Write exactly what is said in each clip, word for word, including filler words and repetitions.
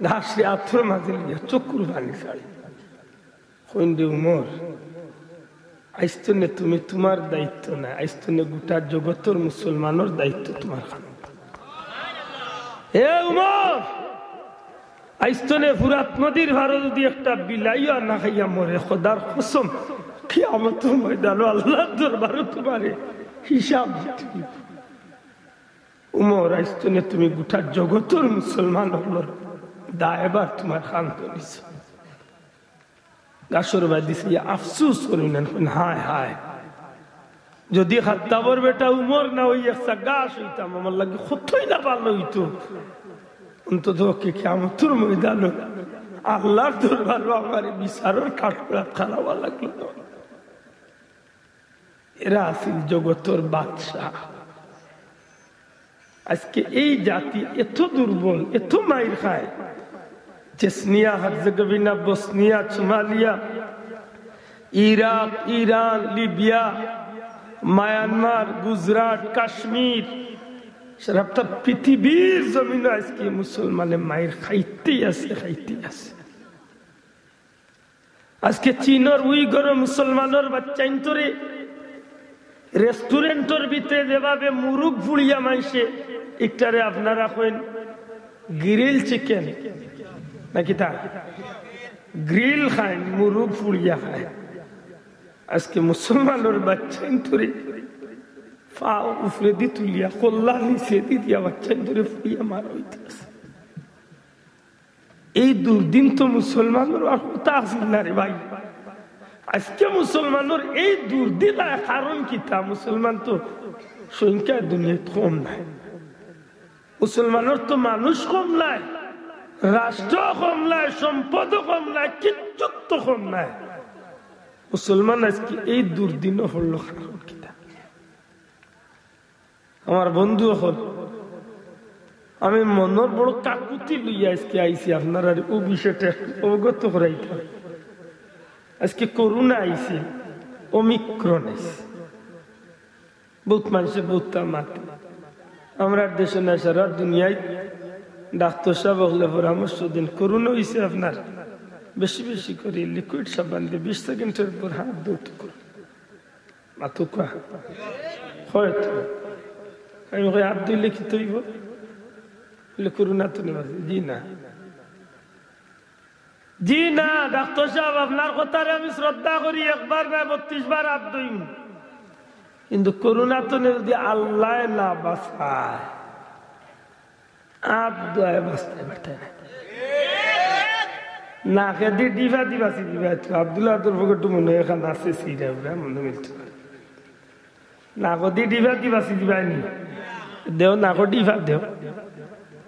লাশরে আতর মাঝে লইয়া চকুর পানি ছাড়ি। কইন রে উমর, আইজ তনে তুমি তুমার দায়িত্ব নায়, আইজ তনে গোটা জগতর মুসলমানর দায়িত্ব তুমার কান্ধো। এ উমর, আইজ তনে ফুরাত নদীর পারো যুদি একটা বিলাইও না খাইয়া মরে, খোদার কসম, কিয়ামতর ময়দানো আল্লার দরবারো তুমারে হিসাব দিতে অইবো। উমর, আইজ তনে তুমি গোটা জগতর মুসলমান অকলর দায়ভার তুমার কান্ধো নিছো। গাছর বায়দি চাইয়া আফসুস করইন, কইন, হায় হায়, যুদি খাত্তাবর বেটা উমর না অই একটা গাছ অইতাম, আমার লাগি কতই না ভালা অইতো। অন্তত কিয়ামতর ময়দানো আল্লার দরবারো আমারে বিচারর কাঠগড়াত খাড়া অওয়া লাগলো না। এরা আছিল জগতর বাদশা। আজকে এই জাতি এত দুর্বল, এত মাইর খায়। Chechnya, Herzegovina, Bosnia, Somalia, Iraq, Iran, Libya, Myanmar, Gujarat, Kashmir, সারা পৃথিবীর জমিনো আজকে মুসলমানে মাইর খাইতেই আছে, খাইতেই আছে। আজকে চীনর উইগর মুসলমানর বাচ্চাইন্তরে রেস্টুরেন্টর ভিতরে যেভাবে মুরুগ ফুড়িয়া মানষে, ইকটারে আপনারা কইন গ্রিল চিকেন, নাকি তা গ্রিল খাইন, মুরুগ ফুড়িয়া খাইন। আজকে মুসলমানর বাচ্চাইন্তরে পাও উপরেদি তুলিয়া, কল্লা নিচেদি দিয়া বাচ্চাইন্তরে ফুড়িয়া মারা অইতাছে। এই দুর্দিন তো মুসলমানর আর কথা আছিল না রে ভাই। আজকে মুসলমানর এই দুর্দিন আয় কারণ কিতা? মুসলমান তো সংখ্যায় দুনিয়াত কম নায়। মুসলমানর তো মানুষ কম নায়, রাষ্ট্র কম নায়, সম্পদ কম নায়, কিচ্ছু তো কম নায়। মুসলমান আজকে এই দুর্দিনও পড়লো কারণ কিতা? আমার বন্ধু অকল, আমি মনর বড় কাকুতি লইয়া আজকে আইছি, আপনারারে অউ বিষয়টা একটু অবগত করাইতাম। আজকে করোনা আইছে, ওমিক্রন আইছে, বউত মানষে বউততা মাতে। আমরার দেশো নায়, সারা দুনিয়াত ডাক্তর সাব অকলে পরামর্শ দেইন, করোনা অইছে আপনার, বেশি বেশি করি লিকুইড সাবান দিয়া বিশ সেকেন্ডর উপর হাত ধুইতে কইন। মাতউক্কা। অয় তো। আমি কই, হাত ধুইলে কিতা অইবো? বলে, করোনা তো নেই। জি না। জি না, ডাক্তর সাব, আপনার কথারে আমি শ্রদ্ধা করি, একবার নায় বত্রিশ বার হাত ধুইমু। কিন্তু করোনা তো নেই, যুদি আল্লায় না বাঁচায়, হাত ধুইয়া বাঁচতায় পারতায় না। নাকেদি ডিফা দি বাঁচি দিবায় তো। আব্দুল আদর পকেটো মনো অয় একখান আছে, সিরা উরা মনো মিলতো না। নাকদি ডিফা দি বাঁচি দিবায় নি? দেও, নাকো ডিফা দেও।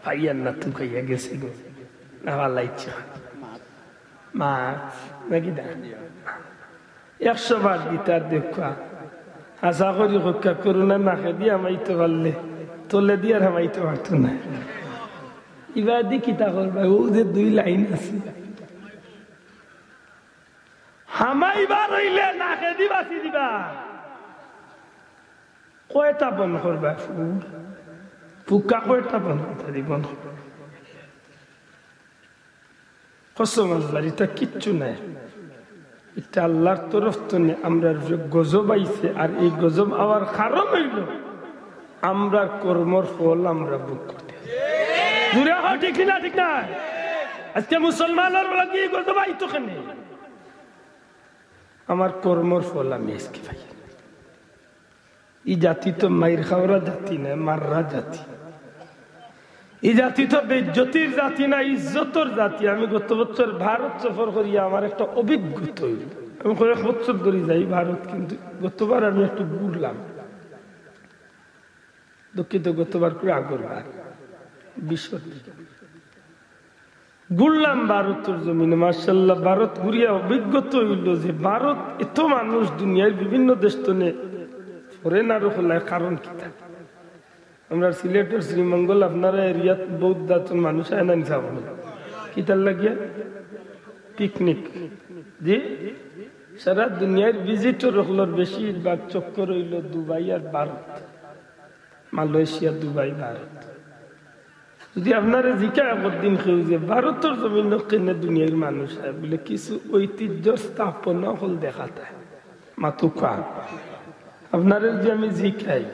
পাইয়ার না, তুকাইয়া গেছে গো। না, ভালা ইচ্ছা। মাছ, নাকি দা? একশো বার দিতা দেখবা। আশা করি কক্কা করোনা নাকেদি হামাইতো পারলে, তলেদি আর হামাইতো পারতো না। ইবাদি কিতা করবা? অউ যে দুই লাইন আছে। হামাইবার অইলে নাকেদি বাঁচি দিবা। কয়টা বন্ধ করবা? ফুল। ফুকা কয়টা বন্ধ করতা দি বন্ধ করবা? কসম আল্লাহর, ইটা কিচ্ছু নায়। ইটা আল্লাহর তরফ তনে আমরার উপরে গজব আইছে, আর এই গজব আওয়ার কারণ অইলো আমরার কর্মর ফল আমরা ভোগ করতে। জুরে কও, ঠিক কি না? ঠিক না? আজকে মুসলমানর লাগি এই গজব আইতো কেনে? আমার কর্মর ফল আমি আজকে পাই। ই জাতি তো মাইর খাওরা জাতি নায়, মাররা জাতি। ই জাতি তো বেইজ্জতির জাতি নায়, ইজ্জতর জাতি। আমি গত বছর ভারত সফর করিয়া আমার একটা অভিজ্ঞতা অইলো। আমি কয়েক বছর ধরি যাই ভারত, কিন্তু গতবার আমি একটু ঘুরলাম। দুঃখিত, গতবার করে আগরবার, বিশ তারিখ। ঘুরলাম ভারতর জমিনে, মাশাআল্লাহ, ভারত ঘুরিয়া অভিজ্ঞতা অইলো যে ভারত এত মানুষ দুনিয়ার বিভিন্ন দেশ তনে ফরেনার অকল আয়, কারণ কিতা? আমরার সিলেটর শ্রীমঙ্গল আপনারা এরিয়াত বউত জাতর মানুষ আয় না নি চাইন? কিতার লাগিয়া? পিকনিক। জি, সারা দুনিয়ার ভিজিটর অকলর বেশিরভাগ চক্কর অইলো দুবাই আর ভারত। Malaysia, Dubai, Bharat. যদি আপনারে জিকায় একদিন কেউ যে ভারতর জমিনো কেনে দুনিয়ার মানুষ আয়, বুলে কিছু ঐতিহ্যর স্থাপনা অকল দেখাইতা। মাতউক্কা। আপনারে যদি আমি জিকাই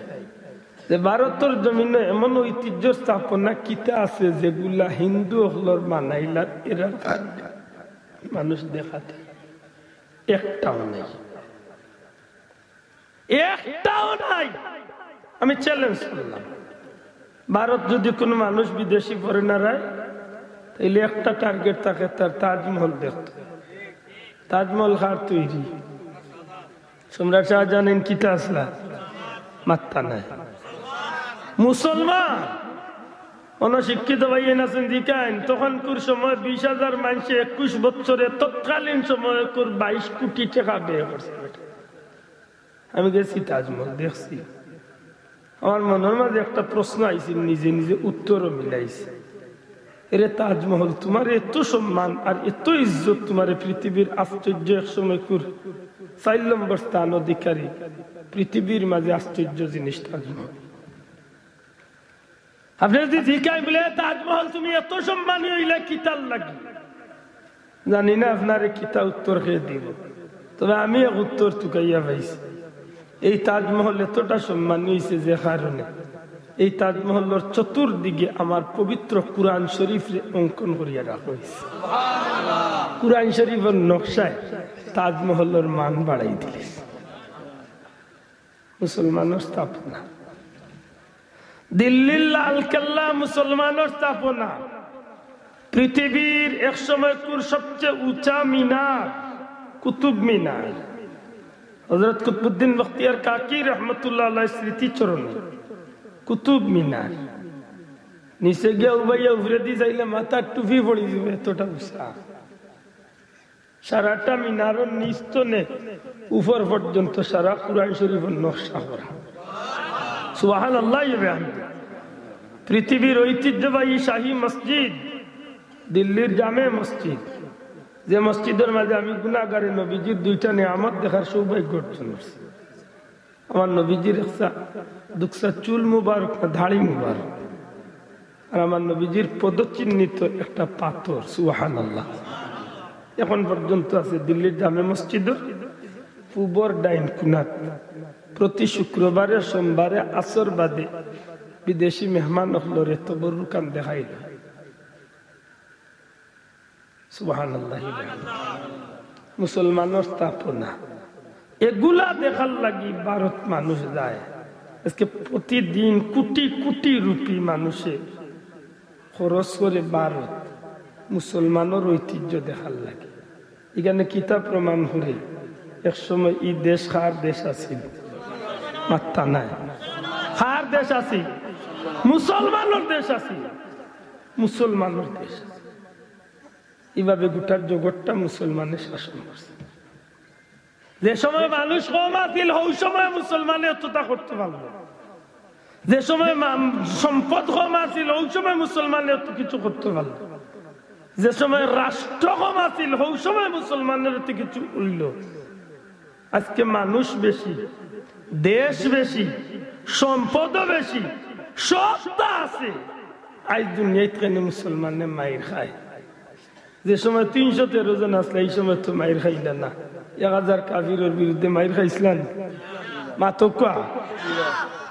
যে ভারতর জমিনো এমন ঐতিহ্যর স্থাপনা কিতা আছে যেগুলা হিন্দু অকলর বানাইলার এরার কারণে মানুষ দেখাইতা, একটাও নাই। একটাও নাই। আমি চ্যালেঞ্জ করলাম, ভারত যদি কোনো মানুষ বিদেশি ফরেনার আয়, তাইলে একটা টার্গেট থাকে তার তাজমহল দেখতো। তাজমহল কার তৈরি? সম্রাট শাহজাহান ইন কিতা আছলা? মাত্তা নাই। মুসলমান অনশিক্ষিত ভাইয়াইন আছইন, জিকাইন, তখনকুর সময় বিশ হাজার মানষে একুশ বছরে তৎকালীন সময়কুর বাইশ কোটি টেকা ব্যয় করছে। আমি গেছি তাজমহল দেখছি, আমার মনর মাঝে একটা প্রশ্ন আইছিল, নিজে নিজে উত্তরও মিলাইছি। এরে তাজমহল, তুমারে এত সম্মান আর এত ইজ্জত, তুমারে পৃথিবীর আশ্চর্য এক সময়কুর চাইর নম্বর স্থান অধিকারী, পৃথিবীর মাঝে আশ্চর্য জিনিস তাজমহল। আপনে যদি জিকাইন বুলে, "তাজমহল তুমি এত সম্মানী অইলা কিতার লাগি?" জানি না আপনারে কিতা উত্তর কে দিব, তবে আমি এক উত্তর তুকাইয়া পাইছি। এই তাজমহল এতটা সম্মানী অইছে যে কারণে এই তাজমহলর চতুর্দিকে আমার পবিত্র কুরআন শরীফরে অঙ্কন করিয়া রাখা অইছে। কুরআন শরীফর নকশায় তাজমহলর মান বাড়াই দিলিছে। মুসলমানর স্থাপনা। দিল্লির লাল কেল্লা মুসলমানর স্থাপনা। পৃথিবীর এক সময়কুর সবচেয়ে উঁচা মিনার, কুতুব মিনার। হযরত কুতবুদ্দিন বখতিয়ার কাকি রহমতুল্লাহ আলাইহির স্মৃতিচরণে কুতুব মিনার। নিচে গিয়া উবাইয়া উপরেদি চাইলে মাথার টুপি পড়ি যাইবো, এতটা উঁচা। সারাটা মিনারর নিচ তনে উপর পর্যন্ত সারা কুরআন শরীফর নকশা করা। সুবহানাল্লাহি ওয়া বিহামদিহি। পৃথিবীর ঐতিহ্যবাহী শাহী মসজিদ, দিল্লির জামে মসজিদ, যে মসজিদর মাঝে আমি গুনাহগারে নবীজির দুইটা নিয়ামত দেখার সৌভাগ্য অর্জন করছি। আমার নবীজির একটা দুকসা চুল মুবারক না দাড়ি মুবারক, আর আমার নবীজির পদচিহ্নিত একটা পাথর, সুবহানাল্লাহ, এখন পর্যন্ত আছে দিল্লির জামে মসজিদর পূবর ডাইন কুনাত। প্রতি শুক্রবারে, সোমবারে আসর বাদে বিদেশি মেহমান অকলরে তবরুকান দেখাইল। সুবহানাল্লাহ। মুসলমানর স্থাপনা, এগুলা দেখার লাগি ভারত মানুষ যায়। আজকে প্রতিদিন কোটি কোটি রুপি মানুষে খরচ করে ভারত মুসলমানর ঐতিহ্য দেখার লাগি। এখানে কিতা প্রমাণ করে? এক সময় ই দেশ কার দেশ আছিল? মাত্তা নাই। কার দেশ আছিল? মুসলমানর দেশ আছিল। মুসলমানর দেশ আছিল। এইভাবে গোটা জগৎটা মুসলমানে শাসন করছে। যে সময় মানুষ কম আছিল, হউ সময় মুসলমানে অতটা করতে পারলো। যে সময় মা-, সম্পদ কম আছিল, হউ সময় মুসলমানে অত কিছু করতে পারলো। যে সময় রাষ্ট্র কম আছিল, হউ সময় মুসলমানের অত কিছু অইল। আজকে মানুষ বেশি, দেশ বেশি, সম্পদও বেশি, সবতা আছে। আইজ দুনিয়াত কেনে মুসলমানে মাইর খায়? যে সময় তিনশো তেরো জন আসলা, এই সময় তো মাইর খাইলা না। এক হাজার কাফিরর বিরুদ্ধে মাইর খাইছলা নি? মাতউক্কা।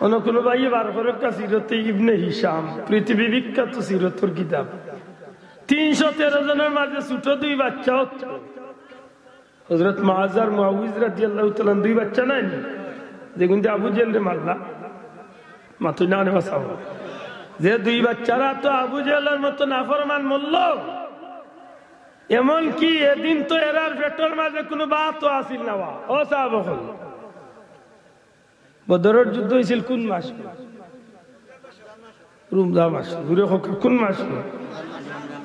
অন্য কোনো ভাইয়ে বার করউক্কা সিরতে ইবনে হিশাম, পৃথিবী বিখ্যাত সিরতর কিতাব। তিনশো তেরো জনের মাঝে ছোট দুই বাচ্চাও তো। হযরত মুআজ আর মুআউইজ রাদিয়াল্লাহু তাআলা আনহু দুই বাচ্চা নায় নি? যেগুনতে আবু জেহেলরে মারলা, মাতইন না কেনে বা সাব। যে দুই বাচ্চারা তো আবু জেহেলর মতো নাফরমান মরল, এমনকি এদিন তো এরার পেটর মাঝে কোনো ভাতও আছিল না বা। ও সাব অকল, বদরর যুদ্ধ অইছিল কোন মাস? রমজান মাস। ঘুরে হোক, কোন মাস?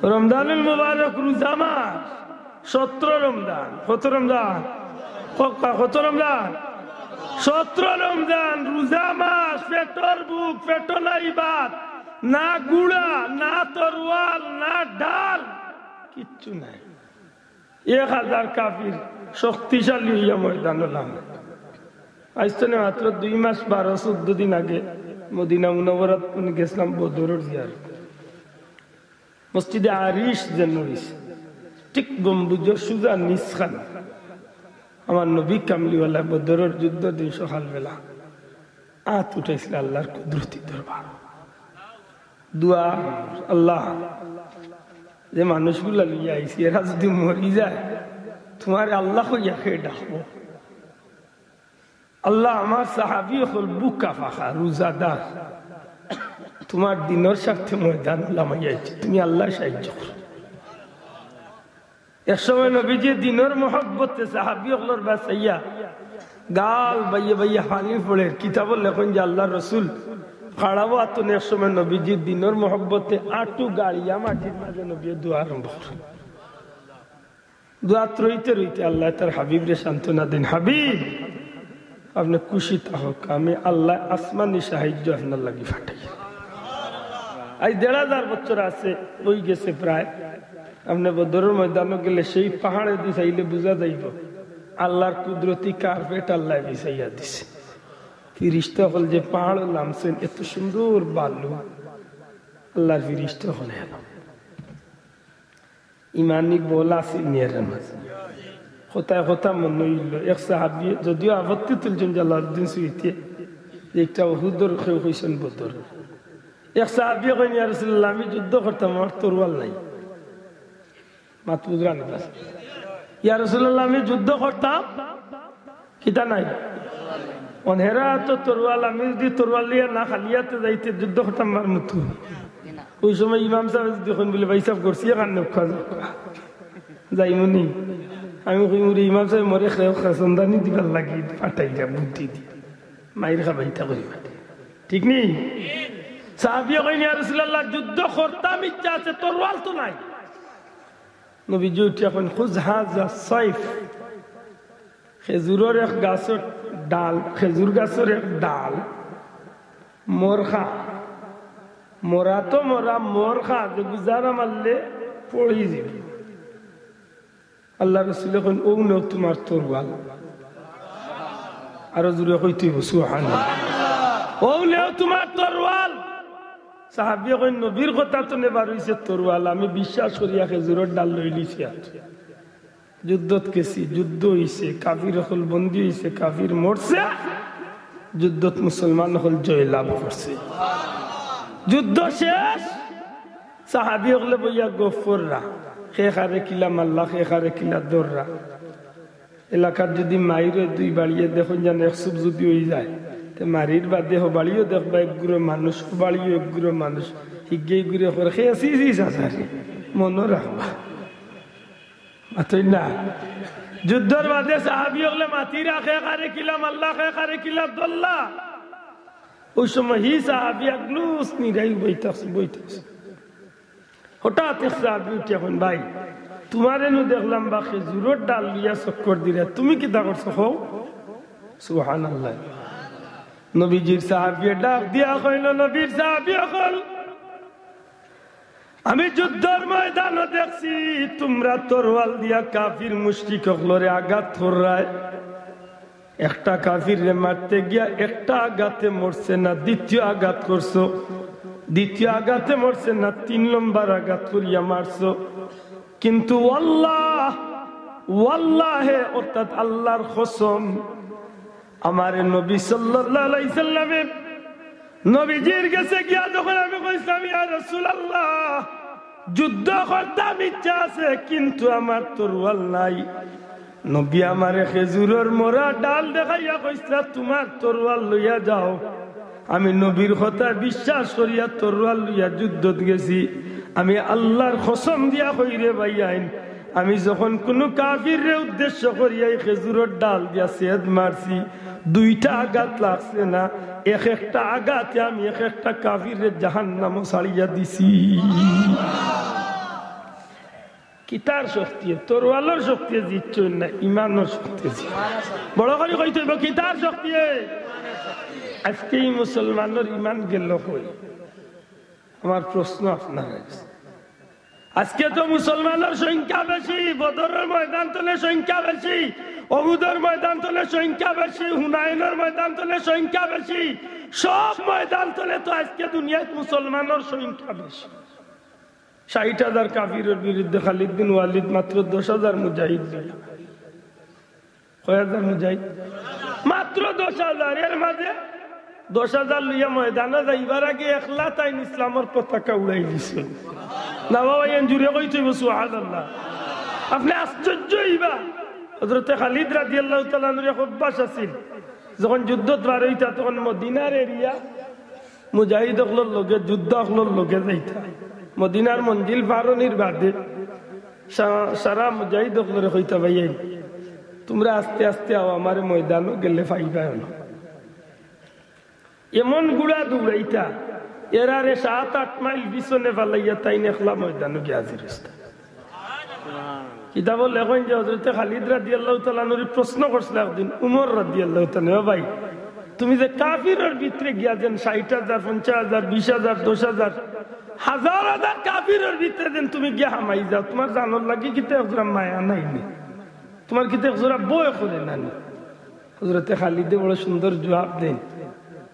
রমজানুল মুবারক, রোজা মাস। সতেরো রমজান। কত রমজান? ক-, ক-, কত রমজান? সতেরো রমজান, রোজা মাস, পেটর ভুক, পেটো নাই ভাত, না গুড়া, না তরোয়াল, না ডাল, কিচ্ছু নাই। এক হাজার কাফির শক্তিশালী অইয়া ময়দানো নামে। আইজ তনে মাত্র দুই মাস, বারো চৌদ্দ দিন আগে মদিনা মুনাওয়ারাত গেছলাম বদরর জিয়ারত। মসজিদে আরিশ যেন অইছে, ঠিক গম্বুজর সুজা নিচখান। আমার নবী কামলিওয়ালা বদরর যুদ্ধর দিন সকালবেলা আত উঠাইছলা আল্লার কুদরতি দরবার। দোয়া, আল্লাহ, যে মানুষগুলা লইয়া আইছি, এরা যুদি মরি যায়, তুমারে আল্লাহ কইয়া কে ডাকবো? আল্লাহ, আমার সাহাবী অকল বুকা ফাকা, রোজাদার, তুমার দিনর স্বার্থে ময়দানো লামাইয়া আইছে, তুমি আল্লাহ সাহায্য করো। এক সময় নবীজি দিনর মহব্বতে সাহাবী অকলর বায় চাইয়া গাল বাইয়া বাইয়া পানি পড়ের, কিতাবো লেখইন যে আল্লার রসুল খাড়াও আতনে এক সময় নবীজি দিনর মহব্বতে আটু গাড়িয়া মাটির মাঝে নবীয়ে দোয়া আরম্ভ করইন। দোয়াত রইতে রইতে আল্লায় তার হাবিবরে সান্ত্বনা দেইন, "হাবিব, আপনে খুশি থাকউক, আমি আল্লায় আসমানি সাহায্য আপনার লাগি পাঠাই।" আইজ দেড় হাজার বছর আছে, অইগেছে প্রায়। আপনে বদরর ময়দানো গেলে সেই পাহাড়েদি চাইলে বুঝা যাইবো আল্লার কুদরতি কার্পেট আল্লায় বিছাইয়া দিছে। ফিরিস্তা অকল যে পাহাড়ো লামছইন, এত সুন্দর বালু, আল্লার ফিরিস্তা অকল এলো। ইমানি বল আছে নি এরার মাঝে? কথায় কথা মনো অইলো, এক সাহাবী, যদিও আপত্তি তুলছইন জালালউদ্দিন সুয়ুতিয়ে, যে একটা উহুদর কেউ কইছইন বদর। এক সাহাবীয়ে কইন, "ইয়া রাসূলুল্লাহ, আমি যুদ্ধ করতাম, আমার তরোয়াল নাই।" মাত বুঝরা নি? "ইয়া রাসূলুল্লাহ, আমি যুদ্ধ করতাম।" কিতা নাই? অন হেরা তো তরোয়াল, আমি যুদি তরোয়াল লইয়া না খালি আতে যাইতে যুদ্ধ করতাম পারমু তো। অউ সময় ইমাম সাবে যুদি কইন বুলে, "ভাইসাব, করছি এখান নেউক্কা যাউক্কা।" যাইমুনি? আমি কইমু, "রে ইমাম সাবে, মোরে কেউ খেসন্দানি দিবার লাগি পাঠাইরা বুদ্ধি দি। মাইর খাবাইতা করি মাঠে।" ঠিক নি? সাহাবীয়ে কইন, "ইয়া রাসূলুল্লাহ, যুদ্ধ করতাম ইচ্ছা আছে, তরোয়াল তো নাই।" নবীজি উঠিয়া কইন, "খুয হাযা সাইফ।" খেজুরর এক গাছর ডাল, খেজুর গাছর এক ডাল, মর খা, মরা তো মরা, মর খা, যে গুজারা মারলে পড়ি যিবি। আল্লার রসুলে কইন, "অউ নেও তুমার তরোয়াল।" আরো জোরে কইতে অইবো, সুবহানাল্লাহ। "অউ নেও তুমার তরোয়াল।" সাহাবীয়ে কইন, "নবীর কথা তো নেবার অইছে তরোয়াল, আমি বিশ্বাস করিয়া খেজুরর ডাল লইলিছি আর।" যুদ্ধত গেছি, যুদ্ধ অইছে, কাফির অকল বন্দী অইছে, কাফির মরছে, যুদ্ধত মুসলমান অকল জয়লাভ করছে। যুদ্ধ শেষ, সাহাবী অকলে বইয়া গফ কররা, কে কারে কিলা মারলা, কে কারে কিলা ধররা। এলাকাত যুদি মাইর অয় দুই বাড়িয়ে দেখইন যেন এক চুপ যুদি অইযায়, তে মারির বাদে হবাড়িও দেখবা এক গুরু মানুষ, হবাড়িও এক গুরু মানুষ, হিগে হিগুরে করে, "কে আছিস চাচারে?" মনো রাখবা। মাতইন না। যুদ্ধর বাদে সাহাবী অকলে মাতিরা, কে কারে কিলা মারলা, কে কারে কিলা ধরলা। অউ সময় হি সাহাবী আগলুস নিরাই বইতাছে, বইতাছে। হঠাৎ এক সাহাবী উঠিয়া কইন, "ভাই, তুমারে নু দেখলাম বা খেজুরর ডাল লইয়া চক্কর দিরা, তুমি কিতা করছো কও?" সুবহানাল্লাহ। নবীজির সাহাবীয়ে ডাক দিয়া কইল, "নবীর সাহাবী অকল, আমি যুদ্ধর ময়দানো দেখছি, তুমরা তরোয়াল দিয়া কাফির মুশরিক অকলরে আঘাত কররায়। একটা কাফিররে মারতে গিয়া একটা আঘাতে মরছে না, দ্বিতীয় আঘাত করছো, দ্বিতীয় আঘাতে মরছে না, তিন নম্বর আঘাত করিয়া মারছো। কিন্তু ওয়াল্লাহ, ওয়াল্লাহে, অর্থাৎ আল্লার কসম, আমারে নবী সাল্লাল্লাহু আলাইহি সাল্লামে নবীজির গেছে গিয়া যখন আমি কইছিলাম, 'ইয়া রাসূলুল্লাহ, যুদ্ধ করতাম ইচ্ছা আছে, কিন্তু আমার তরোয়াল নাই।' নবী আমারে খেজুরর মরা ডাল দেখাইয়া কইছলা, 'তুমার তরোয়াল লইয়া যাও।' আমি নবীর কথা বিশ্বাস করিয়া তরোয়াল লইয়া যুদ্ধত গেছি। আমি আল্লার কসম দিয়া কই রে ভাইয়াইন, আমি যখন কুনু কাফিররে উদ্দেশ্য করিয়া ই খেজুরর ডাল দিয়া ছেদ মারছি, দুইটা আঘাত লাগছে না, এক একটা আঘাতে আমি এক একটা কাফিররে জাহান্নামো ছাড়িয়া দিছি। কিতার শক্তিয়ে? তরোয়ালর শক্তিয়ে জিতছইন না, ইমানর শক্তিয়ে জিতছইন। বড় করি কইতে অইবো, কিতার শক্তিয়ে? আজকে ই মুসলমানর ইমান গেল কই? আমার প্রশ্ন আপনার কাছে। আজকে তো মুসলমানর সংখ্যা বেশি, বদরর ময়দান তলে সংখ্যা বেশি, অহুদর ময়দান তলে সংখ্যা বেশি, হুনাইনর ময়দান তলে সংখ্যা বেশি, সব ময়দান তলে তো আজকে দুনিয়াত মুসলমানর সংখ্যা বেশি। ষাইট হাজার কাফিরর বিরুদ্ধে খালিদ বিন ওয়ালিদ মাত্র দশ হাজার মুজাহিদ লইয়া। কয় হাজার মুজাহিদ? মাত্র দশ হাজার। এর মাঝে দশ হাজার লইয়া ময়দানো যাইবার আগে একলা তাইন ইসলামর পতাকা উড়াই দিছইন। না বাবা, এন জুরে কইতে অইবো সুবহানাল্লাহ। আপনে আশ্চর্য অইবা। হযরতে খালিদ রাদিয়াল্লাহু তাআলা আনহুর এক অভ্যাস আছিল, যখন যুদ্ধত বার অইতা তখন মদিনার এরিয়া মুজাহিদ অকলর লগে, যোদ্ধা অকলর লগে যাইতা। মদিনার মঞ্জিল পার অনির বাদে সা-, সারা মুজাহিদ অকলরে কইতা, "ভাইয়াইন, তুমরা আস্তে আস্তে আও, আমারে ময়দানো গেলে পাইবায় না।" এমন গুড়া দৌড়াইতা, এরারে সাত আট মাইল পিছনে ফালাইয়া তাইন একলা ময়দানো গিয়া হাজির অইতা। কিতাবো লেখইন যে হযরতে খালিদ রাদিয়াল্লাহু তাআলা আনহুরে প্রশ্ন করছিল একদিন উমর রাদিয়াল্লাহু তাআলা আনহু, "ও ভাই, তুমি যে কাফিরর ভিতরে গিয়া যেন ষাইট হাজার, পঞ্চাশ হাজার, বিশ হাজার, দশ হাজার, হাজার হাজার কাফিরর ভিতরে যেন তুমি গিয়া হামাই যাও, তুমার জানর লাগি কিতা একজোড়া মায়া নাই নি? তুমার কিতা একজোড়া ভয় করে না নি?" হযরতে খালিদে বড় সুন্দর জুয়াব দেইন,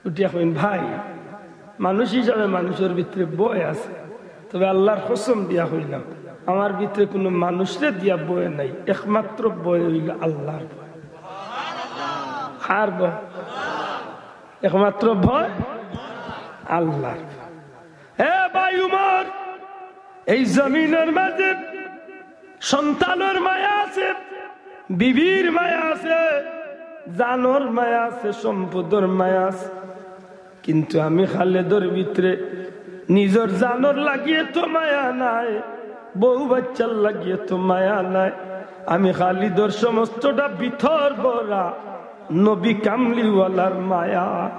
উঠিয়া কইন, "ভাই, মানুষ হিসাবে মানুষর ভিতরে ভয় আছে, তবে আল্লার কসম দিয়া কইলাম, আমার ভিতরে কুনু মানুষরে দিয়া ভয় নাই, একমাত্র ভয় অইলো আল্লার ভয়।" কার ভয়? একমাত্র ভয় আল্লার ভয়। হে ভাই উমর, এই জমিনর মাঝে সন্তানর মায়া আছে, বিবির মায়া আছে, জানর মায়া আছে, সম্পদর মায়া আছে, কিন্তু আমি খালিদর ভিতরে নিজর জানর লাগি এত মায়া নাই, বউ বাচ্চার লাগি এত মায়া নাই। আমি খালিদর সমস্তটা ভিতর ভরা নবী কামলিওয়ালার মায়া,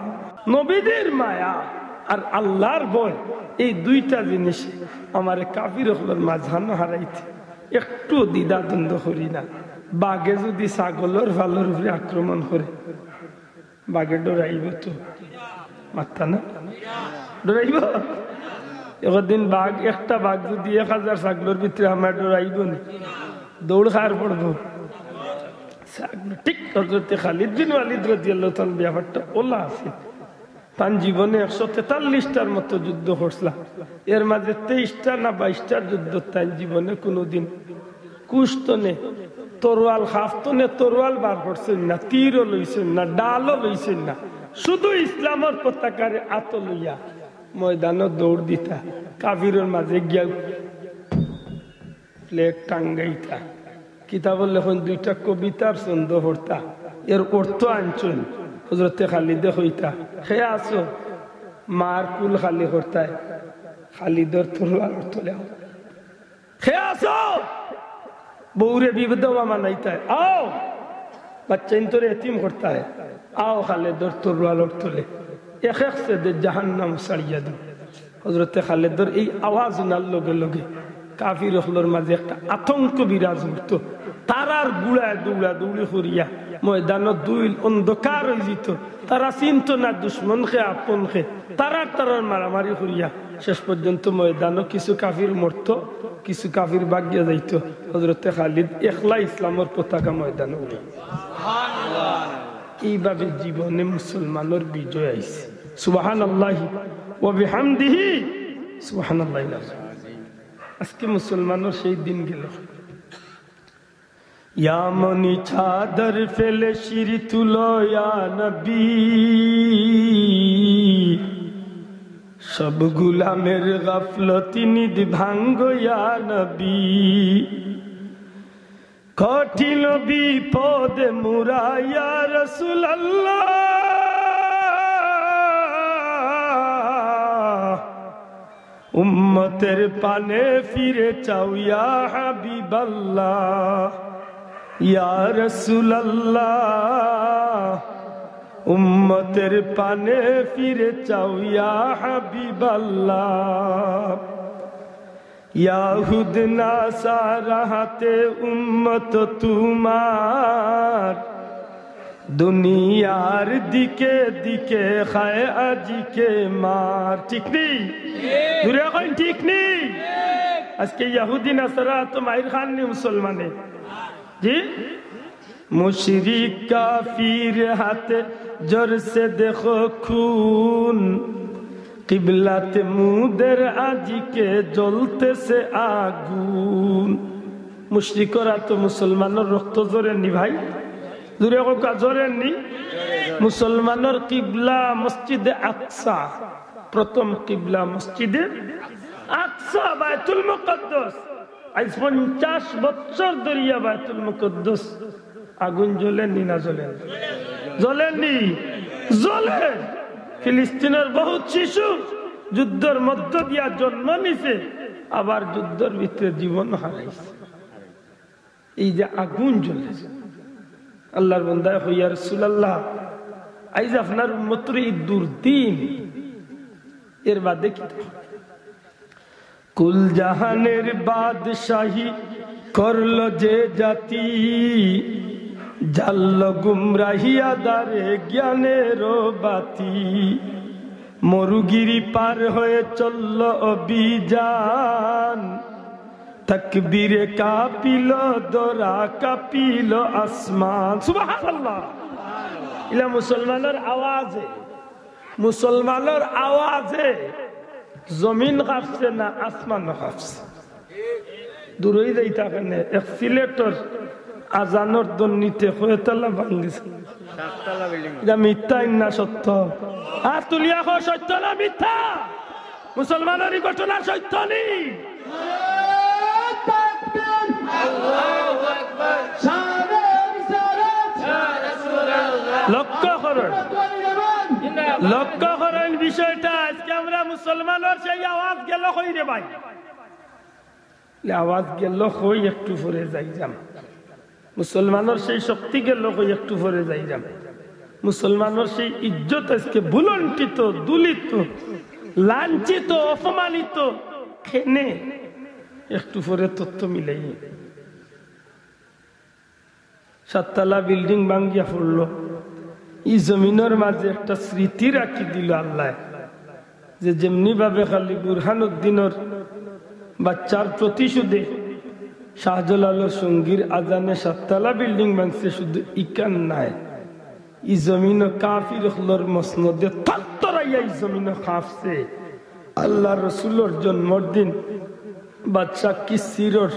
নবীদের মায়া আর আল্লার ভয়, এই দুইটা জিনিস আমারে কাফির অকলর মাঝখানো হারাইতে একটু দ্বিধাদ্বন্দ্ব করি না। বাঘে যদি ছাগলর ফালর উপরে আক্রমণ করে, বাঘে ডরাইবো তো? মাত্তা না? ডরাইবো? একদিন বাঘ, একটা বাঘ যদি এক হাজার ছাগলর ভিতরে আমার ডরাইবো নি? দৌড় খার পড়বো। ছাগল, ঠিক হযরতে খালিদ বিন ওয়ালিদ রাদিয়াল্লাহু তাআলা ব্যাপারটা ওলা আছে। তান জীবনে একশো তেতাল্লিশটার মতো যুদ্ধ করছিলা, এর মাঝে তেইশটা না বাইশটার যুদ্ধ তান জীবনে কুনুদিন কুশ তনে তরোয়াল, খাফ তনে তরোয়াল বার করছইন না, তীরও লইছইন না, ঢালও লইছইন না, শুধু ইসলামর পতাকারে আতো লইয়া ময়দানো দৌড় দিতা, কাফিরর মাঝে গিয়া ফ্ল্যাগ টাঙ্গাইতা। কিতাবো লেখইন দুইটা কবিতার ছন্দ পড়তা, এর অর্থ আনছইন। হযরতে খালিদে কইতা, "কে আছো?" মার কুল খালি করতায়, খালিদর তরোয়ালর তলে। "কে আছো?" বউরে বিধবা বানাইতায়, "আও।" বাচ্চাইন্তরে এতিম করতায়, "আও খালিদর তরোয়ালর তলে।" এক এক ছেদে জাহান্নাম ছাড়িয়া দিন। হযরতে খালিদর এই আওয়াজ হুনার লগে লগে কাফির অকলর মাঝে একটা আতঙ্ক বিরাজ করতো। তারার গুড়ায় দৌড়াদৌড়ি করিয়া ময়দানো দুইল অন্ধকার অইযিতো। তারা চিনতো না দুশমন কে, আপন কে। তারার তারার মারামারি করিয়া শেষ পর্যন্ত ময়দানো কিছু কাফির মরতো, কিছু কাফির ভাগিয়া যাইতো। হযরতে খালিদ একলা ইসলামর পতাকা ময়দানো উড়ে। এইভাবে জীবনে মুসলমানর বিজয় আইছে। সুবহানাল্লাহি ওয়া বিহামদিহি, সুবহানাল্লাহিল আযীম। আজকে মুসলমানর সেই দিন গেল। ইয়া মনি চাদর ফেলে শির তুলো ইয়া নবী, সব গুলামের গাফলতি নিদ ভাঙ্গো ইয়া নবী। কঠিন বিপদে মুরা ইয়া রাসূলুল্লাহ, উম্মতের পানে ফিরে চাও ইয়া হাবিবাল্লাহ, ইয়া রাসূলুল্লাহ, উম্মতের পানে ফিরে চাও ইয়া হাবিবাল্লাহ। ইয়াহুদ নাসারা হাতে উম্মত তোমার, দুনিয়ার দিকে দিকে খায় আজিকে মার। ঠিক নি? জুরে কইন, ঠিক নি? আজকে ইয়াহুদি নাসারা তো মাইর খান নি মুসলমানে? জি? মুশরিক কাফির হাতে ঝরছে দেখো খুন, কিবলাতে মুদের আজিকে জ্বলতেছে আগুন। মুশরিকরা তো মুসলমানর রক্ত ঝরেনি ভাই, জুরে কউক্কা, ঝরেনি? মুসলমানর কিবলা মসজিদে আকসা, প্রথম কিবলা মসজিদে আকসা, বায়তুল মুকাদ্দাস। আইজ পঞ্চাশ বছর ধরিয়া বায়তুল মুকাদ্দাস আগুন জ্বলেনি না জ্বলেনি? জ্বলেনি, জ্বলে। ফিলিস্তিনর বহুত শিশু যুদ্ধর মধ্য দিয়া জন্ম নিছে, আবার যুদ্ধর ভিতরে জীবন হারাইছে। এই যে আগুন জ্বলে, আল্লাহর বন্দায় কয়, "ইয়া রাসূলুল্লাহ, আইজ আপনার উম্মতরে এই দুর্দিন, এর বাদে কিতা?" কুল জাহানের বাদশাহী করল যে জাতি, জানল গুমরাহি আধারে জ্ঞানেরও বাতি। মরুগিরি পার হয়ে চলল অভিযান, তাকবীরে কাঁপিল ধরা, কাঁপিল আসমান। সুবহানাল্লাহ। ইলা মুসলমানর আওয়াজে, মুসলমানর আওয়াজে জমিন কাঁপছে না আসমান কাঁপছে? দূরই যাইতা কেনে, এক সিলেটর আজানর ধ্বনিতে কয়তলা ভাঙ্গিছে? সাততলা বিল্ডিং। ইটা মিথ্যা না সত্য? আর তুলিয়া কও, সত্য না মিথ্যা? মুসলমানর এই ঘটনা সত্য নি? লক্ষ্য করইন, লক্ষ্য করইন বিষয়টা। আজকে আমরা মুসলমানর সেই আওয়াজ গেল কই রে ভাই? আওয়াজ গেল কই, একটু পরে যাইরাম। মুসলমানর সেই শক্তি গেল কই, একটু পরে যাইরাম। মুসলমানর সেই ইজ্জত আজকে ভূলুণ্ঠিত, ধুলিত, লাঞ্ছিত, অপমানিত। কেনে? একটু পরে তথ্য মিলাই। সাততলা বিল্ডিং ভাঙ্গিয়া পড়ল। ই জমিনর মাঝে একটা স্মৃতি রাখি দিল আল্লায়, যে যেমনি ভাবে খালি বুরহানুদ্দিনর বাচ্চার প্রতিশোধে শাহজালালর সঙ্গীর আজানে সাততলা বিল্ডিং ভাঙছে, শুধু ইখান নায়, ই জমিনও কাফির অকলর মসনদে থরথরাইয়া ই জমিনও কাঁপছে। আল্লাহর রসুলর জন্মর দিন বাদশা কিসিরর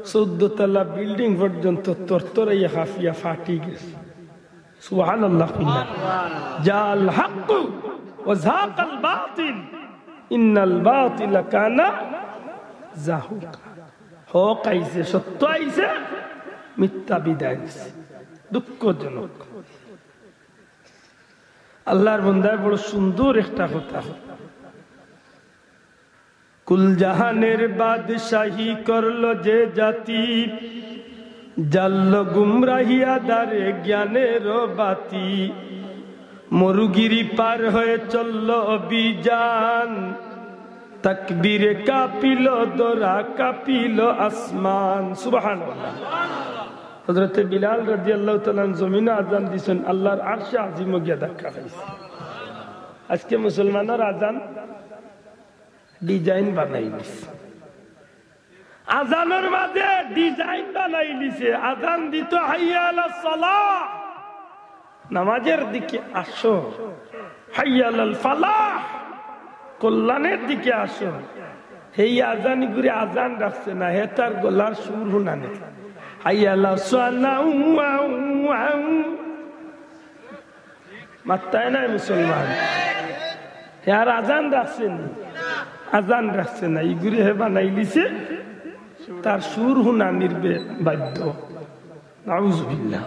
চৌদ্দ তলা বিল্ডিং পর্যন্ত থরথরাইয়া কাঁপিয়া ফাটি গেছে। সুবহানাল্লাহ কইলা। জাআল হাক্কু ওয়া যাহাকাল বাতিল, ইন্নাল বাতিলা কানা যাহুকা। হক আইছে, সত্য আইছে, মিথ্যা বিদায় নিছে। দুঃখজনক। আল্লাহর বন্দায় বড় সুন্দর একটা কথা। কুল জাহানের বাদশাহী করল যে জাতি, জানল গুমরাহি আধারে জ্ঞানেরও বাতি। মরুগিরি পার হয়ে চলল অভিযান, তাকবীরে কাঁপিল ধরা, কাঁপিল আসমান। সুবহানাল্লাহ। হযরতে বিলাল রাদিয়াল্লাহু তাআলা আনহু জমিনো আজান দিছইন, আল্লাহর আরশে আজিমও গিয়া ধাক্কা খাইছে। আজকে মুসলমানর আজান design বানাই দিছে। আজানর মাঝে design বানাই দিছে। আজান দিত হাইয়া আলাস সালাহ, নামাজের দিকে আসো, হাইয়া আলাল ফালাহ, কল্যাণের দিকে আসো। হেই আজান ইগুরে আজান রাখছে না, হে তার গলার সুর হুনানি। হাইয়া আলাস সালাহ, মাত্তায় নাই মুসলমান। হে আর আজান রাখছে নি? আজান রাখছে না। ইগুরে হে বানাইলিছে তার সুর হুনানির বে-, বাধ্য। নাউজুবিল্লাহ।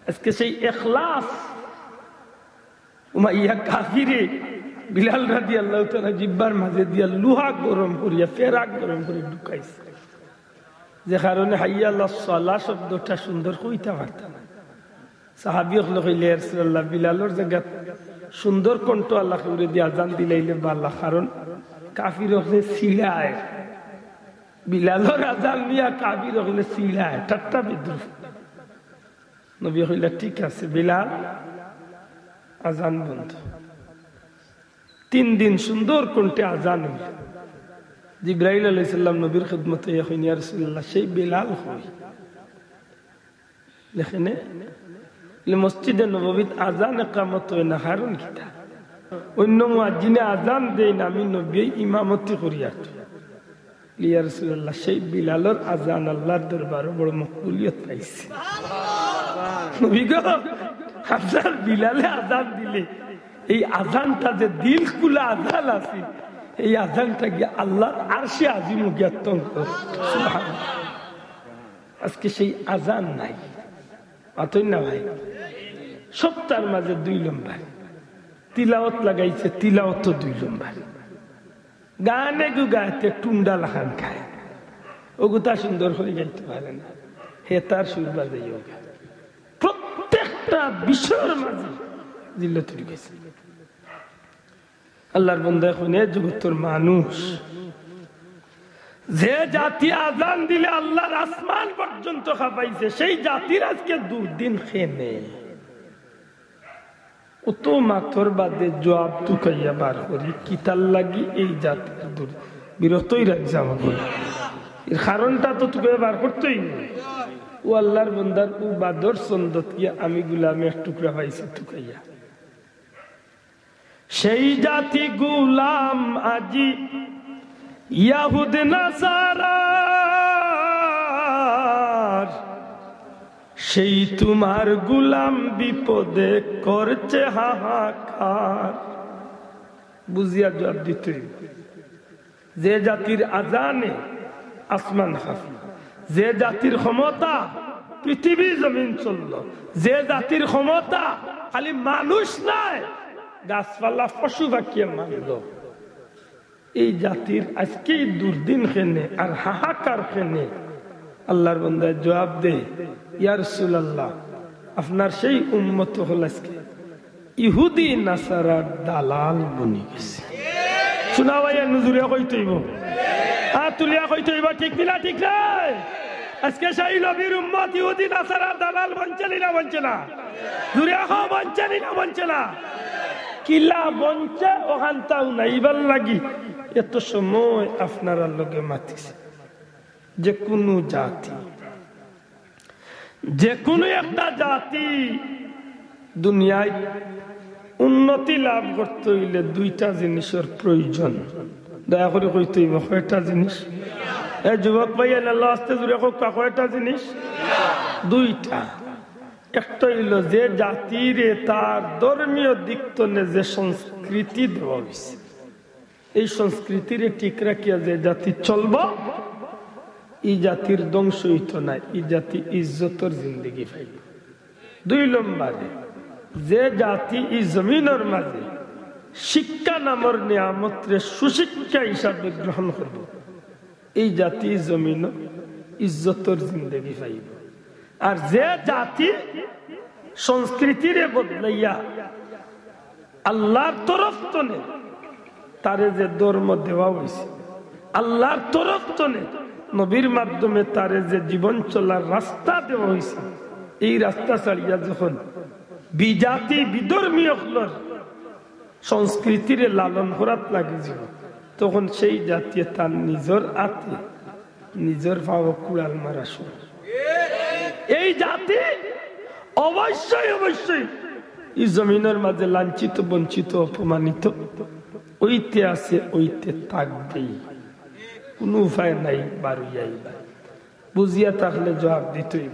আজকে সেই এখলাস উমাইয়া কাফিরে বিলাল রাদিয়াল্লাহু তাআলা জিব্বার মাঝে দিয়া লোহা গরম করিয়া, ফেরাক গরম করিয়া ঢুকাইছে। যে কারণে হাইয়া আলাস সালাহ শব্দটা সুন্দর কইতা পারতা না। সাহাবী অকলে কইলা, "ইয়া রাসূলুল্লাহ, বিলালর জাগাত সুন্দর কণ্ঠ আলা কেউরে দিয়া আজান দিলাইলে বালা, কারণ কাফির অকলে চিড়ায়, বিলালর আজান দিয়া কাফির অকলে চিড়ায়, ঠাট্টা বিদ্রুপ।" নবীয়ে কইলা, "ঠিক আছে বিলাল, আজান বন্ধ।" তিন দিন সুন্দর কণ্ঠে আজান অইল। জিব্রাইল আলাইহিস সালাম নবীর খেদমতে আইয়া কইন, "ইয়া রাসূলুল্লাহ, সেই বিলাল কই?" দেখইন নি? মসজিদে নববীত আজান একামত অয় না, কারণ কিতা? অইন্য মুয়াজ্জিনে আজান দেইন, আমি নবীয়ে ইমামতি করিয়ার।" "ইয়া রাসূলুল্লাহ, সেই বিলালর আজান আল্লাহর দরবারো বড় মকবুলিয়ত পাইছে।" নবী গো, আপনার বিলালে আজান দিলে, এই আজানটা যে দিল খুলা আজান আছে, এই আজানটা গিয়া আল্লাহর আরশে আজিমো গিয়া তং করে। সুবহানাল্লাহ। আজকে সেই আজান নাই। মাতইন না ভাই? সপ্তাহর মাঝে দুই লম্বর। তিলাওত লাগাইছে, তিলাওতও দুই লম্বর। গানে গু গাইতে টুন্ডা লাখান খায়। অগুতা সুন্দর করি গাইতে পারে না। হে তার সুর বাজাইও গা। প্রত্যেকটা বিষয়র মাঝে জিল্লতর গেছে। আল্লাহর বন্দা, অখন এ জগতর মানুষ, যে জাতি আজান দিলে আল্লাহর আসমান পর্যন্ত কাঁপাইছে, সেই জাতির আজকে দুর্দিন কেনে? অত মাতর বাদে জুয়াব তুকাইয়া বার করি, কিতার লাগি এই জাতির দুর-, বিরতই রাখছে আমাকে। এর কারণটা তো তুকাইয়া বার করতেই না। ও আল্লাহর বন্দার ও বাদর সন্দত গিয়া আমি গুলামে এক টুকরা পাইছি তুকাইয়া। সেই জাতি গুলাম আজি ইয়াহুদ নাসারার, সেই তোমার গুলাম বিপদে করছে হাহাকার। বুঝিয়া জবাব দিতে হইবে। যে জাতির আজানে আসমান কাঁপে, যে জাতির ক্ষমতা পৃথিবী জমিন চলল, যে জাতির ক্ষমতা খালি মানুষ নাই, গাছপালা পশু পাখিয়ে মানল, এই জাতির আজকে এই দুর্দিন কেনে আর হাহাকার কেনে? আল্লাহর বন্দায় জবাব দে, "ইয়া রাসূলুল্লাহ, আপনার সেই উম্মত অকল আজকে ইহুদি নাসারার দালাল বনি গেছে।" শুনা ভাই, এর নজুরিয়া কইতে হইব, হাত তুলিয়া কইতে হইব, ঠিক নি না, ঠিক নাই? আজকে সেই নবীর উম্মত ইহুদি নাসারার দালাল বনছে নি না বনছে না? জুরিয়া কও, বনছে নি না বনছে না? কিলা বনছে, অখানতাও নাই, ইবার লাগি এত সময় আপনারার লগে মাতিছি। যে কোনো জাতি, যে কোনো একটা জাতি দুনিয়ায় উন্নতি লাভ করতে হইলে দুইটা জিনিসর প্রয়োজন। দয়া করি কইতে হইব, কয়টা জিনিস? এ যুবক ভাই, এনে আল্লাহ আস্তে জুরে কউক্কা, কয়টা জিনিস? দুইটা। একটা হইল যে জাতিরে তার ধর্মীয় দিক তনে যে সংস্কৃতি দেওয়া হইছে, এই সংস্কৃতিরে ঠিক রাখিয়া যে জাতি চলব, এই জাতির ধ্বংস হইত না, এই জাতি ইজ্জতর জিন্দেগি পাইব। দুই নম্বরে, যে জাতি এই জমিনর মাঝে শিক্ষা নামর নিয়ামতরে সুশিক্ষা হিসাবে গ্রহণ করব, এই জাতি জমিন ইজ্জতর জিন্দেগি পাইব। আর যে জাতি সংস্কৃতিরে বদলাইয়া আল্লাহর তরফ তনে তারে যে ধর্ম দেওয়া হইছে, আল্লাহর তরফ তনে নবীর মাধ্যমে তারে যে জীবন চলার রাস্তা দেওয়া হইছে, এই রাস্তা ছাড়িয়া যখন বিজাতি বিধর্মী অকলর সংস্কৃতিরে লালন করাত লাগি যাব, তখন সেই জাতিয়ে তার নিজর আতে নিজর পাও কুড়াল মারা শুরু। এই জাতি অবশ্যই, অবশ্যই এই জমিনর মাঝে লাঞ্ছিত, বঞ্চিত, অপমানিত অইতে আছে, অইতে থাকবেই। কোনো উপায় নাই, বারইয়া আইবা। বুঝিয়া থাকলে জবাব দিতে হইব।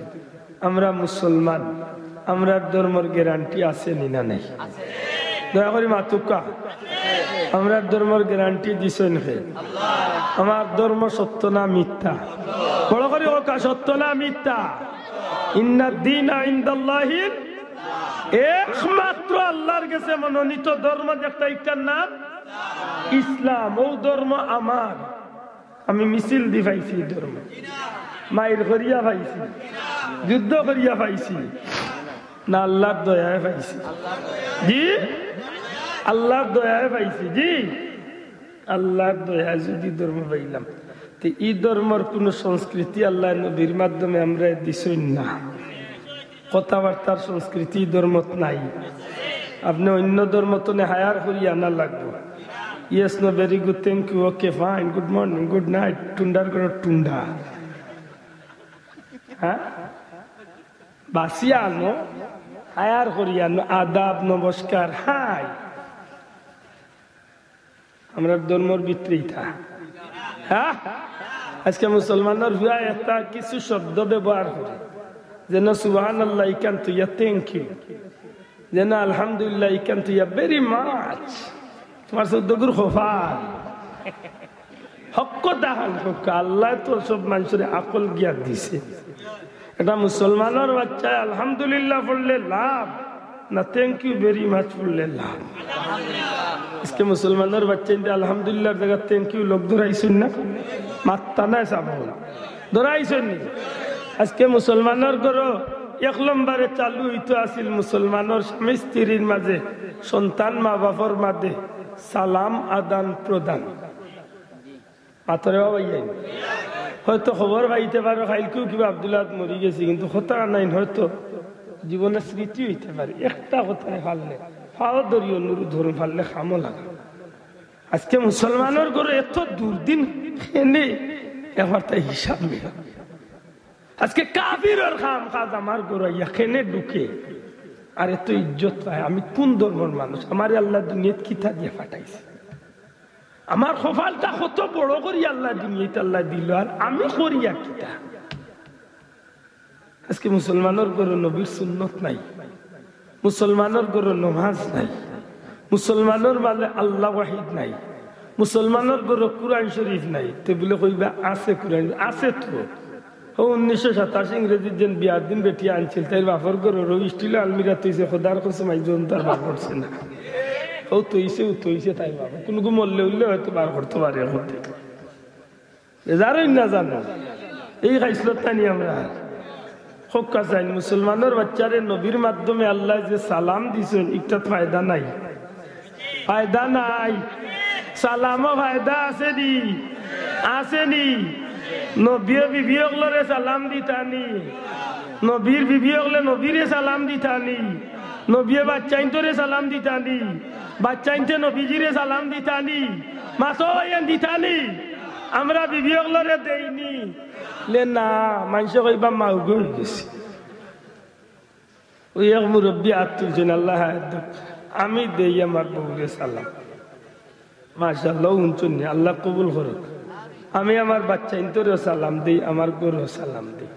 আমরা মুসলমান, আমরার ধর্মর গ্যারান্টি আছে নি না নাই? দয়া করি মাতুক্কা। আমরার ধর্মর গ্যারান্টি দিছইন কে? আমার ধর্ম সত্য না মিথ্যা? বড় করি কউক্কা, সত্য না মিথ্যা? ইন্নাদ দীনা ইনদাল্লাহিল, একমাত্র আল্লাহর গেছে মনোনীত ধর্ম যেটা, ইটার নাম ইসলাম। ও ধর্ম আমার। আমি মিছিল দি পাইছি ই ধর্ম, মাইর করিয়া পাইছি, যুদ্ধ করিয়া পাইছি, না আল্লাহর দয়ায় পাইছি? জি, আল্লাহর দয়ায় পাইছি। জি, আল্লাহর দয়ায় যদি ধর্ম পাইলাম, তে ই ধর্মর কোনো সংস্কৃতি আল্লাহ নবীর মাধ্যমে আমরা দিছইন না। কথাবার্তার সংস্কৃতি ধর্মত নাই। আপনি অন্য ধর্ম তনে হায়ার করি আনা লাগবো। Yes, no, very good, thank you, okay, fine, good morning, good night, টুন্ডার করে টুন্ডা। হ্যাঁ, বাসিয়া আনো, হায়ার করি আনো, আদাব, নমস্কার, হাই। আমরার ধর্মর ভিতরে ইতা। হ্যাঁ, আজকে মুসলমানর পুয়া একটা কিছু শব্দ ব্যবহার করে, যেন সুবহানাল্লাহ ইখান থইয়া thank you, যেন আলহামদুলিল্লাহ ইখান থইয়া very much। তোমার চৌদ্দগুর খোফা। হক কথা খান কউক্কা, আল্লায় তো সব মানষরে আকল জ্ঞান দিছে। এটা মুসলমানর বাচ্চায় আলহামদুলিল্লাহ পড়লে লাভ, না thank you very much পড়লে লাভ? আজকে মুসলমানর বাচ্চাইন্তে আলহামদুলিল্লাহর জাগাত thank you লোক ধরাইছইন না? মাত্তা নাই সাবল। ধরাইছইন নি? আজকে মুসলমানর ঘরো এক নম্বরে চালু অইতো আছিল মুসলমানর স্বামী স্ত্রীর মাঝে, সন্তান মা বাপর মাঝে সালাম আদান প্রদান। মাতরে বাবা ইয়াইন। হয়তো খবর পাইতে পারো, কাইলকেউ কিবা আব্দুল আহাদ মরি গেছে, কিন্তু কথা নাই, হয়তো জীবনের স্মৃতি অইতে পারে। একটা কথায় পারলে, পাও ধরি অনুরোধ ধরুন, পারলে কামো লাগা। আজকে মুসলমানর ঘরো এত দুর্দিন কেনে, একবার তাই হিসাব মিলা। আজকে কাফিরর কাম কাজ আমার ঘরো আইয়া কেনে ঢুকে, আর এত ইজ্জত পায়। আমি কোন ধর্মর মানুষ? আমারে আল্লায় দুনিয়াত কিতা দিয়া পাঠাইছে? আমার কপালটা কত বড় করি আল্লায় দুনিয়াত আল্লায় দিল, আর আমি করিয়া কিতা? আজকে মুসলমানর ঘরো নবীর সুন্নত নাই, মুসলমানর ঘরো নমাজ নাই, মুসলমানর মাঝে আল্লাহ ওয়াহিদ নাই, মুসলমানর ঘরো কুরআন শরীফ নাই। তে বুলে কইবা, "আছে কুরআন, আছে তো।" ও উনিশশো সাতাশি ইংরেজির যেন বিয়ার দিন বেটি আনছিল, তাইর বাপর ঘরো রো স্টিল আলমিরা তৈছে, খোদার কসম আইজ অন তার বার করছে না। ও তৈছে, ও তৈছে, তাই বাবা। কোন গু মরলে উঠলে হয়তো বার করতে পারে এখন থেকে। বেজার অইন না জানো, এই খাইছলত নানি আমরা। হক্কা চাইন, মুসলমানর বাচ্চারে নবীর মাধ্যমে আল্লায় যে সালাম দিছইন, ইকটাত ফায়দা নাই, ফায়দা নাই। সালামো ফায়দা আছে নি? আছে নি? নবীয়ে বিবি অকলরে সালাম দিতা নি? নবীর বিবি অকলে নবীরে সালাম দিতা নি? নবীয়ে বাচ্চাইন্তরে সালাম দিতা নি? বাচ্চাইন্তে নবীজিরে সালাম দিতা নি? মাতো ইয়ান দিতা নি? আমরা বিবি অকলরে দেই নি? লে না, মানষে কইবা মাউগ অইগেছে। ওই এক মুরব্বি আত তুলছইন, আল্লায় হায়াত দেউক। আমি দেই আমার বউরে সালাম। মাশাআল্লাহ, হুনছইন নি, আল্লায় কবুল করউক। আমি আমার বাচ্চাইন্তরেও সালাম দেই, আমার ঘরেও সালাম দেই।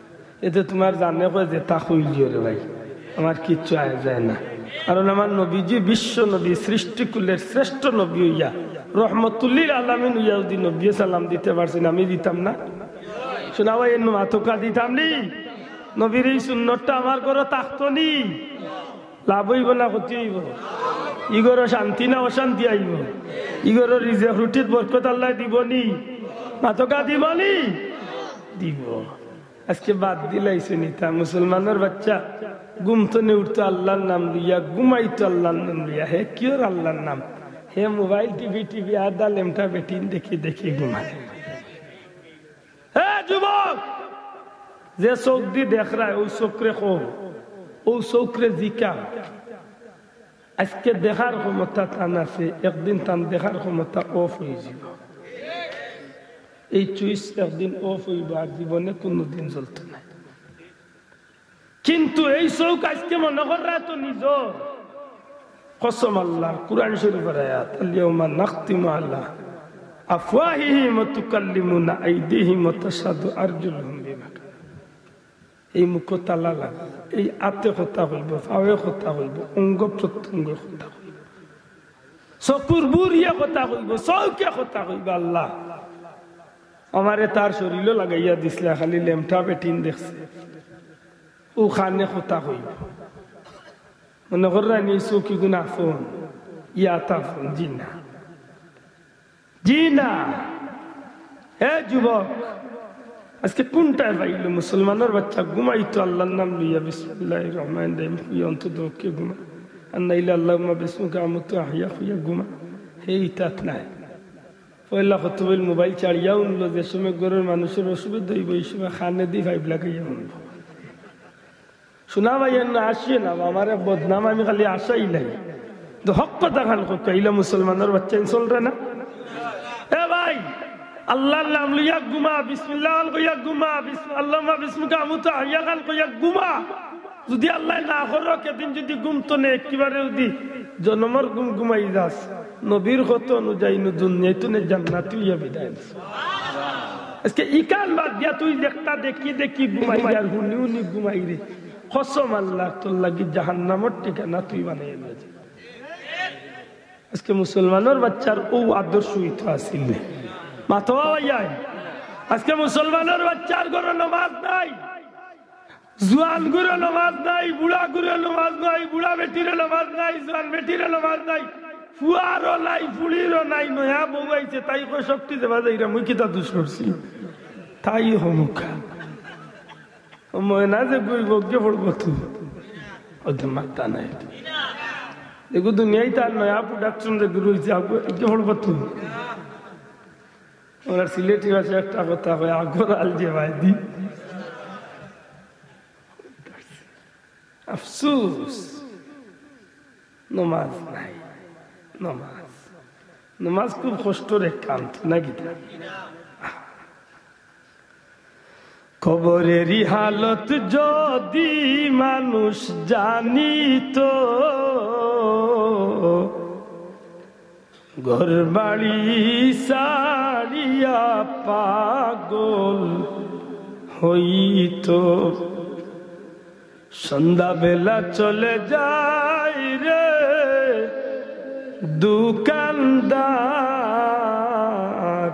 এতে তোমার জানে কয় যে তা কইলিও রে ভাই, আমার কিচ্ছু আয় যায় না। কারণ আমার নবীজি বিশ্ব নবী, সৃষ্টিকুলের শ্রেষ্ঠ নবী অইয়া, রহমতুল্লিল আলামিন অইয়া যুদি নবীয়ে সালাম দিতে পারছইন, আমি দিতাম না? শোনা ভাই, এর মাতকা দিতাম নি? নবীর এই সুন্নতটা আমার ঘরো থাকতো নি? লাভ অইবো না ক্ষতি অইবো? ই ঘরো শান্তি না অশান্তি আইবো? ই ঘরো রিজেক রুটিত বরকত আল্লায় দিবো নি? মাতকা দিবো নি? দিবো। আজকে বাদ দিলাইছইন ইতা। মুসলমানর বাচ্চা ঘুম তনে উঠতো আল্লার নাম লইয়া, ঘুমাইতো আল্লার নাম লইয়া। হে কিওর আল্লার নাম? হে মোবাইল, টিভি, টিভি, আদা লেমটা বেটিন দেখি দেখি ঘুমায়। হে যুবক, যে চউখদি দেখরায়, অউ চউখরে কও, অউ চউখরে জিকাও। আজকে দেখার ক্ষমতা তান আছে, একদিন তান দেখার ক্ষমতা off অইযিবো। এই সুইচ একদিন off অইবো, আর জীবনে কুনুদিন জ্বলতো নায়। কিন্তু এই চউখ আজকে মনো কররা তো নিজর। কসম আল্লার, কুরআন শরীফর আয়াত, "আল ইয়াউমা নাখতিমু আলা আফওয়াহিহিম ওয়া তুকাল্লিমুনা আইদিহিম ওয়া তাশহাদু আরজুলুহুম বিমা কানু।" এই মুখো তালা লাগা, এই আতে কথা কইবো, পাওয়ে কথা কইবো, অঙ্গ প্রত্যঙ্গে কথা কইবো, চকুর বুড়িয়ে কথা কইবো, চউখে কথা কইবো। আল্লাহ আমারে তার শরীলো লাগাইয়া দিছলা, খালি লেমটা বেটিন দেখছে। অউ কানে কথা কইবো। মনো কররা নি চউখ ইগুন আপন, ইয়াত আপন, জি না। জি না। হে যুবক, আজকে কুনটায় পাইলো? মুসলমানর বাচ্চা ঘুমাইতো আল্লার নাম লইয়া, বিসমিল্লাহির রহমানির রহিম, কইয়া অন্তত পক্ষে ঘুমা। আর নাইলে আল্লাহুম্মা বিসমিকা আমুতু ওয়া আহইয়া কইয়া ঘুমা। হে ইতাত নায়। পয়লা কত বইল মোবাইল ছাড়িয়া হুনলো, যে সময় ঘরর মানুষর অসুবিধা অইবো, ই সময় কানেদি পাইপ লাগাইয়া হুনবো। শোনা ভাই, এর না আসিয়ে না, আমারে বদনাম, আমি খালি আশাই নাই। তো হক কথা খান কউক্কা, ইলা মুসলমানর বাচ্চাইন চলরে না? এ ভাই, আল্লার নাম লইয়া ঘুমা, বিসমিল্লাহ খান কইয়া ঘুমা, বিস-, আল্লাহুম্মা বিসমিকা আমুতু ওয়া আহইয়া খান কইয়া ঘুমা। যুদি আল্লায় না করউক, এদিন যুদি ঘুম তনে একেবারে যুদি জনমর ঘুম ঘুমাই যাস, নবীর কথা অনুযায়ী নু দুনিয়াত থনে জান্নাতি অইয়া বিদায় নিছে। আজকে ইখান বাদ দিয়া তুই দেখতা দেখি দেখি ঘুমাই আর হুনি হুনি ঘুমাইরে। কসম আল্লাহর, তোর লাগি জাহান্নামর ঠিকানা তুই বানাইয়া নিছে। আজকে মুসলমানর বাচ্চার অউ আদর্শ অইতো আছিল নি। মাতো ভাইয়াই, আজকে মুসলমানর বাচ্চার ঘরো নমাজ নাই, জুয়ান গুরো নমাজ নাই, বুড়া গুরো নমাজ নাই, বুড়া বেটিরও নমাজ নাই, জুয়ান বেটিরও নমাজ নাই, ফুয়ারও নাই, ফুড়িরও নাই, নয়া বউ আইছে, তাই কয় শক্তি দেবা যাইরা, মুই কিতা দুষ করছি? তাই হমুখা। ও ময়না যে গুই বগ্গে পড়বো তু। ও তো মাত্তা নাই। দেখো দুনিয়ায় তার নয়া production যে গুরু হইছে, আগে পড়বো তু। ওনার সিলেটি ভাষায় একটা কথা কয়, "আগর আল যে ভাই দি।" আফসোস, নমাজ নাই, নমাজ, নমাজ খুব কষ্টর এক কাম, ঠিক না কিতা? কবরেরই হালত যদি মানুষ জানিত, ঘর বাড়ি ছাড়িয়া পাগল হইত। সন্ধ্যাবেলা চলে যাই রে দোকানদার,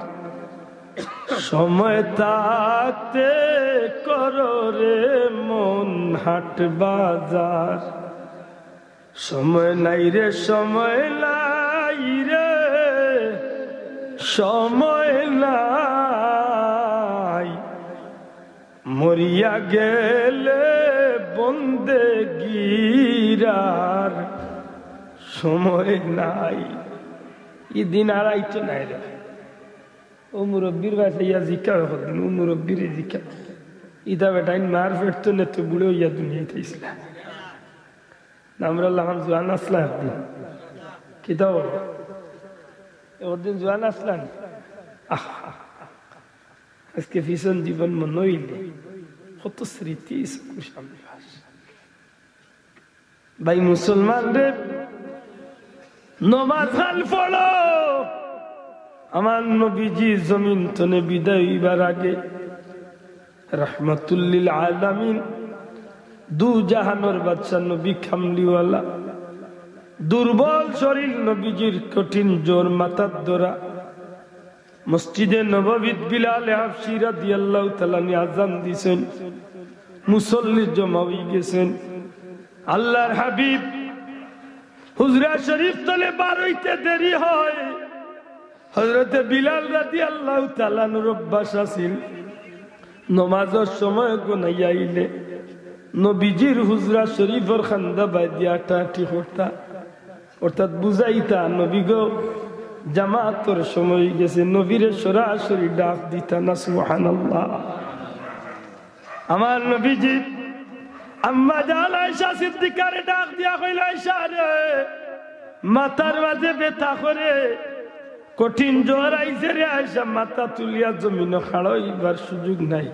সময় থাকতে করো রে মন হাট বাজার। সময় নাই রে, সময় নাই রে, সময় নাই। মরিয়া গেলে বন্দেগির আর সময় নাই। ই দিন আর আইতো নাই রে। ও মুরব্বির বাসাইয়া জিকা হদিন, ও মুরব্বির জিকা। ইতা বেটাইন মার ফেটতো না তো বুড়ো ইয়া দুনিয়াতে ইসলাম। আমরা লাহান জোয়ান আসলা একদিন। কিতা বলো? একদিন জোয়ান আসলাম। আহ, আজকে ভীষণ জীবন মনে হইলে কত স্মৃতি সব সামনে আসে। ভাই মুসলমান রে, নমাজ খান পড়ো। আমার নবীজি জমিন তনে বিদায় হইবার আগে রহমতুল্লিল আলামিন, দু জাহানর বাদশা নবী কামলিওয়ালা, দুর্বল শরীর নবীজির, কঠিন জ্বর মাথাত ধরা। মসজিদে নববীত বিলালে হাবশী রাদিয়াল্লাহু তাআলা আনহু আজান দিছেন, মুসল্লি জমা হই গেছেন। আল্লাহর হাবিব হুজরা শরীফ তনে বার হইতে দেরি হয়। হযরতে বিলাল রাদিয়াল্লাহু তাআলা আনহুর অভ্যাস আছিল, নমাজর সময় গনাইয়া আইলে নবীজির হুজরা শরীফর কান্দা বায় দিয়া আটাআটি করতা, অর্থাৎ বুঝাইতা, "নবী গো, জামাতর সময় হই গেছে।" নবীরে সরাসরি ডাক দিতা না, সুবহানাল্লাহ। আমার নবীজি আম্মা জান আয়েশা সিদ্দিকারে ডাক দিয়া কইলা, "আয়েশা রে, মাথার মাঝে ব্যথা করে, কঠিন জ্বর আইছে রে আয়েশা, মাথা তুলিয়া জমিনো খাড়া হইবার সুযোগ নাই।"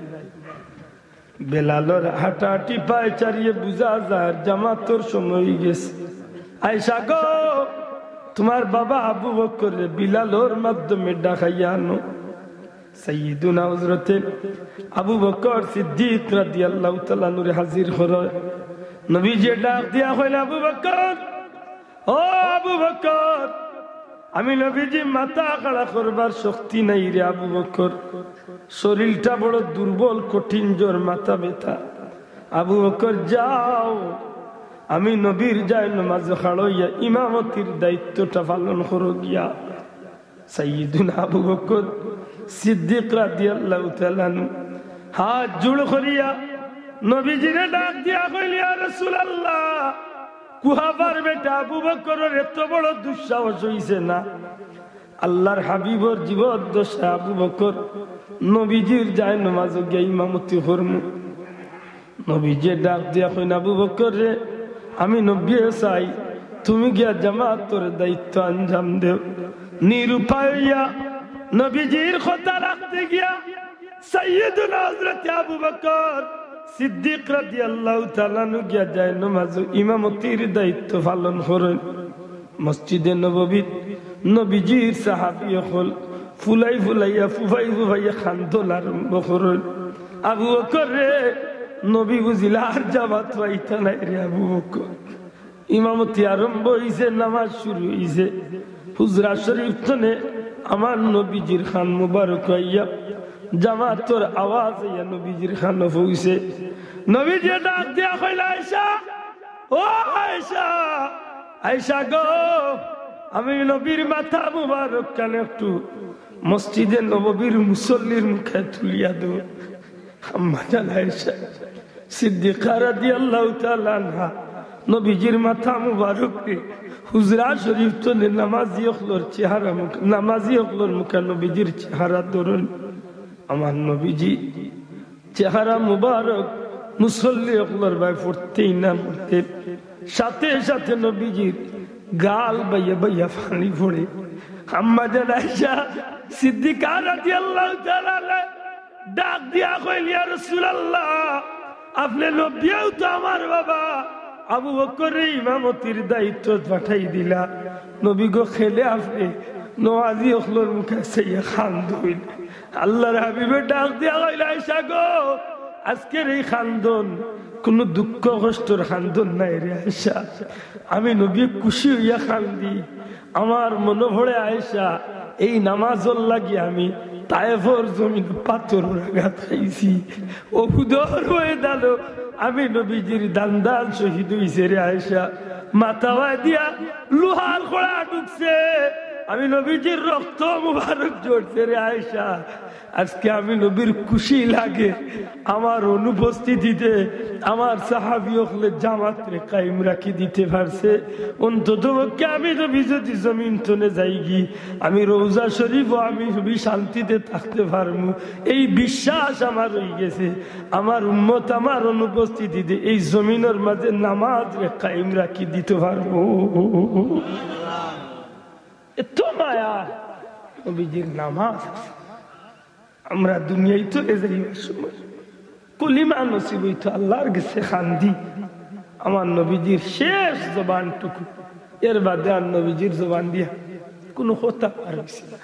বেলালর হাটাহাটি পায় চারিয়ে বুঝা যার জামাতর সময় হই গেছে। "আয়েশা গো, তোমার বাবা আবু বকররে বিলালর মাধ্যমে ডাকাইয়া আনো।" সাইয়্যিদুনা হযরতে আবু বকর সিদ্দিক রাদিয়াল্লাহু তাআলা আনহুরে হাজির করে। নবীজি ডাক দিয়া কইলা, "আবু বকর, ও আবু বকর, আমি নবীজি মাথা খাড়া করবার শক্তি নাই রে আবু বকর, শরীরটা বড় দুর্বল, কঠিন জ্বর, মাথা ব্যথা। আবু বকর যাও, আমি নবীর জায়নামাজো খাড়া হইয়া ইমামতির দায়িত্বটা পালন করো গিয়া।" সাইয়্যিদুনা আবু বকর সিদ্দিক রাদিয়াল্লাহু তাআলা আনহু হাত জোড় করিয়া নবীজিরে ডাক দিয়া কইল, "ইয়া রাসূলুল্লাহ, কুহাবার বেটা আবু বকরর এত বড় দুঃসাহস হইছে না। আল্লাহর হাবিবর জীবদ্দশায় আবু বকর নবীজির জায়নামাজো গিয়া ইমামতি করমু।" নবীজিয়ে ডাক দিয়া কইন, "আবু বকর রে, আমি নবীয়ে চাই, তুমি গিয়া জামাতর দায়িত্ব আঞ্জাম দেও।" নিরুপায় হইয়া নবীজির কথা রাখতে গিয়া সাইয়্যিদুনা হযরতে আবু বকর সিদ্দিক রাদিয়াল্লাহু তাআলা আনহু গিয়া জায়নামাজো ইমামতির দায়িত্ব পালন করইন। মসজিদে নববীত নবীজির সাহাবী অকল ফুলাই ফুলাইয়া, ফুফাই ফুফাইয়া কান্দন আরম্ভ করইন। আবু বকর রে, নবী বুঝিলা আর জামাত পাইতা নায় রে আবু বকর। ইমামতি আরম্ভ অইছে, নামাজ শুরু অইছে। হুজরা শরীফ তনে আমার নবীজির কান মুবারক আইয়া জামাতর আওয়াজ আইয়া নবীজির কানো পৌঁছে। নবীজিয়ে ডাক দিয়া কইলা, "আয়েশা, ও আয়েশা, আয়েশা গো, আমি নবীর মাথা মুবারক খান একটু মসজিদে নববীর মুসল্লির মুখে তুলিয়া দেও।" আম্মাজান আয়েশা সিদ্দিকা রাদিয়াল্লাহু তাআলা আনহা নবীজির মাথা মুবারকরে হুজরা শরীফ তনে নামাজি অকলর চেহারা মুখ, নামাজি অকলর মুখে নবীজির চেহারা ধরইন। আমার নবীজি চেহারা মুবারক মুসল্লি অকলর বায় পড়তেই না পড়তে, সাথে সাথে নবীজির গাল বাইয়া বাইয়া পানি পড়ে। আম্মাজান আয়েশা সিদ্দিকা রাদিয়াল্লাহু তাআলা আনহা ডাক দিয়া কইল, "ইয়া রাসূলুল্লাহ, আপনে নবীও তো আমার বাবা, আবু বকররে ইমামতির দায়িত্ব পাঠাই দিলা, নবী গো, কেনে আপনে নামাজি অকলর মুখে চাইয়া কান্দইন?" আল্লাহর হাবিবে ডাক দিয়া কইলা, "আয়েশা গো, আজকের এই কান্দন কুনু দুঃখ কষ্টর কান্দন নায় রে আয়েশা। আমি নবী খুশি অইয়া কান্দি। আমার মনো পড়ে আয়েশা, এই নামাজর লাগি আমি তায়েফর জমিন পাথরর আঘাত খাইছি। উহুদর ময়দানো আমি নবীজির দান দান শহীদ অইছে রে আয়েশা। মাথাবায় দিয়া লোহার কড়া ঢুকছে, আমি নবীজির রক্ত মুবারক ঝরছে রে আয়েশা। আজকে আমি নবীর খুশি লাগে, আমার অনুপস্থিতিতে আমার সাহাবী অকলে জামাতরে কায়েম রাখি দিতে পারছে। অন্তত পক্ষে আমি নবী যদি জমিন তনে যাইগি, আমি রওজা শরীফো আমি নবী শান্তিতে থাকতে পারমু, এই বিশ্বাস আমার অইগেছে। আমার উম্মত আমার অনুপস্থিতিতে এই জমিনর মাঝে নামাজরে কায়েম রাখি দিতে পারবো।" এত মায়া নবীজির নামাজ। আমরা দুনিয়াত যাইবার সময় কলিমা নসিব অইতো আল্লাহর গেছে কান্দি। আমার নবীজির শেষ জবানটুকু, এর বাদে আর নবীজির জবান দিয়া কুনু কথা আর অইছে না।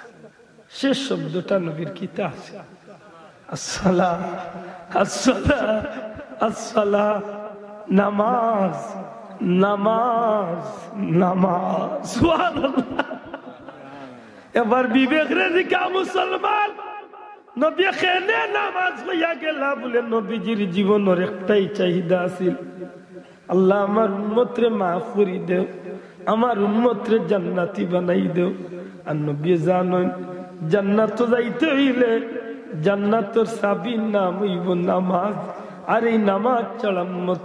শেষ শব্দটা নবীর কিতা আছে? আসসালা, আসসালা, আসসালা, নামাজ, নামাজ, নামাজ। সুবহানাল্লাহ। এবার বিবেকরে জিকা মুসলমান, নবী কেনে নামাজ কইয়া গেলা? বুলে নবীজির জীবনর একটাই চাহিদা আছিল, "আল্লাহ, আমার উম্মতরে মাফ করি দেও, আমার উম্মতরে জান্নাতি বানাই দেও।" আর নবী জানইন, জান্নাতো যাইতে অইলে জান্নাতর চাবির নাম অইবো নামাজ। আর এই নামাজ ছাড়া উম্মত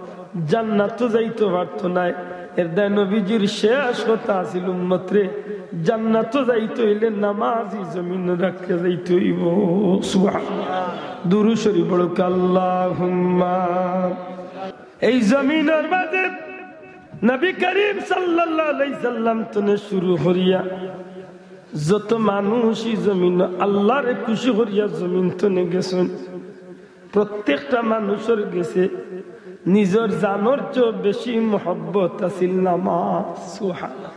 জান্নাতো যাইতো পারতো নায়। এর দায় নবীজির শেষ কথা আছিল, "উম্মতরে, জান্নাতো যাইতে অইলে নামাজি জমিন রাখিয়া যাইতে অইবো।" সুবহানাল্লাহ। দুরূদ শরীফ পড়ুক, আল্লাহুম্মা। এই জমিনর মাঝে নবী করিম সাল্লাল্লাহু আলাইহি সাল্লাম তনে শুরু করিয়া যত মানুষ ই জমিন আল্লাহরে খুশি করিয়া জমিন তনে গেছইন, প্রত্যেকটা মানুষর গেছে নিজর জানর চেয়ে বেশি মহব্বত আছিল নামাজ। সুবহানাল্লাহ।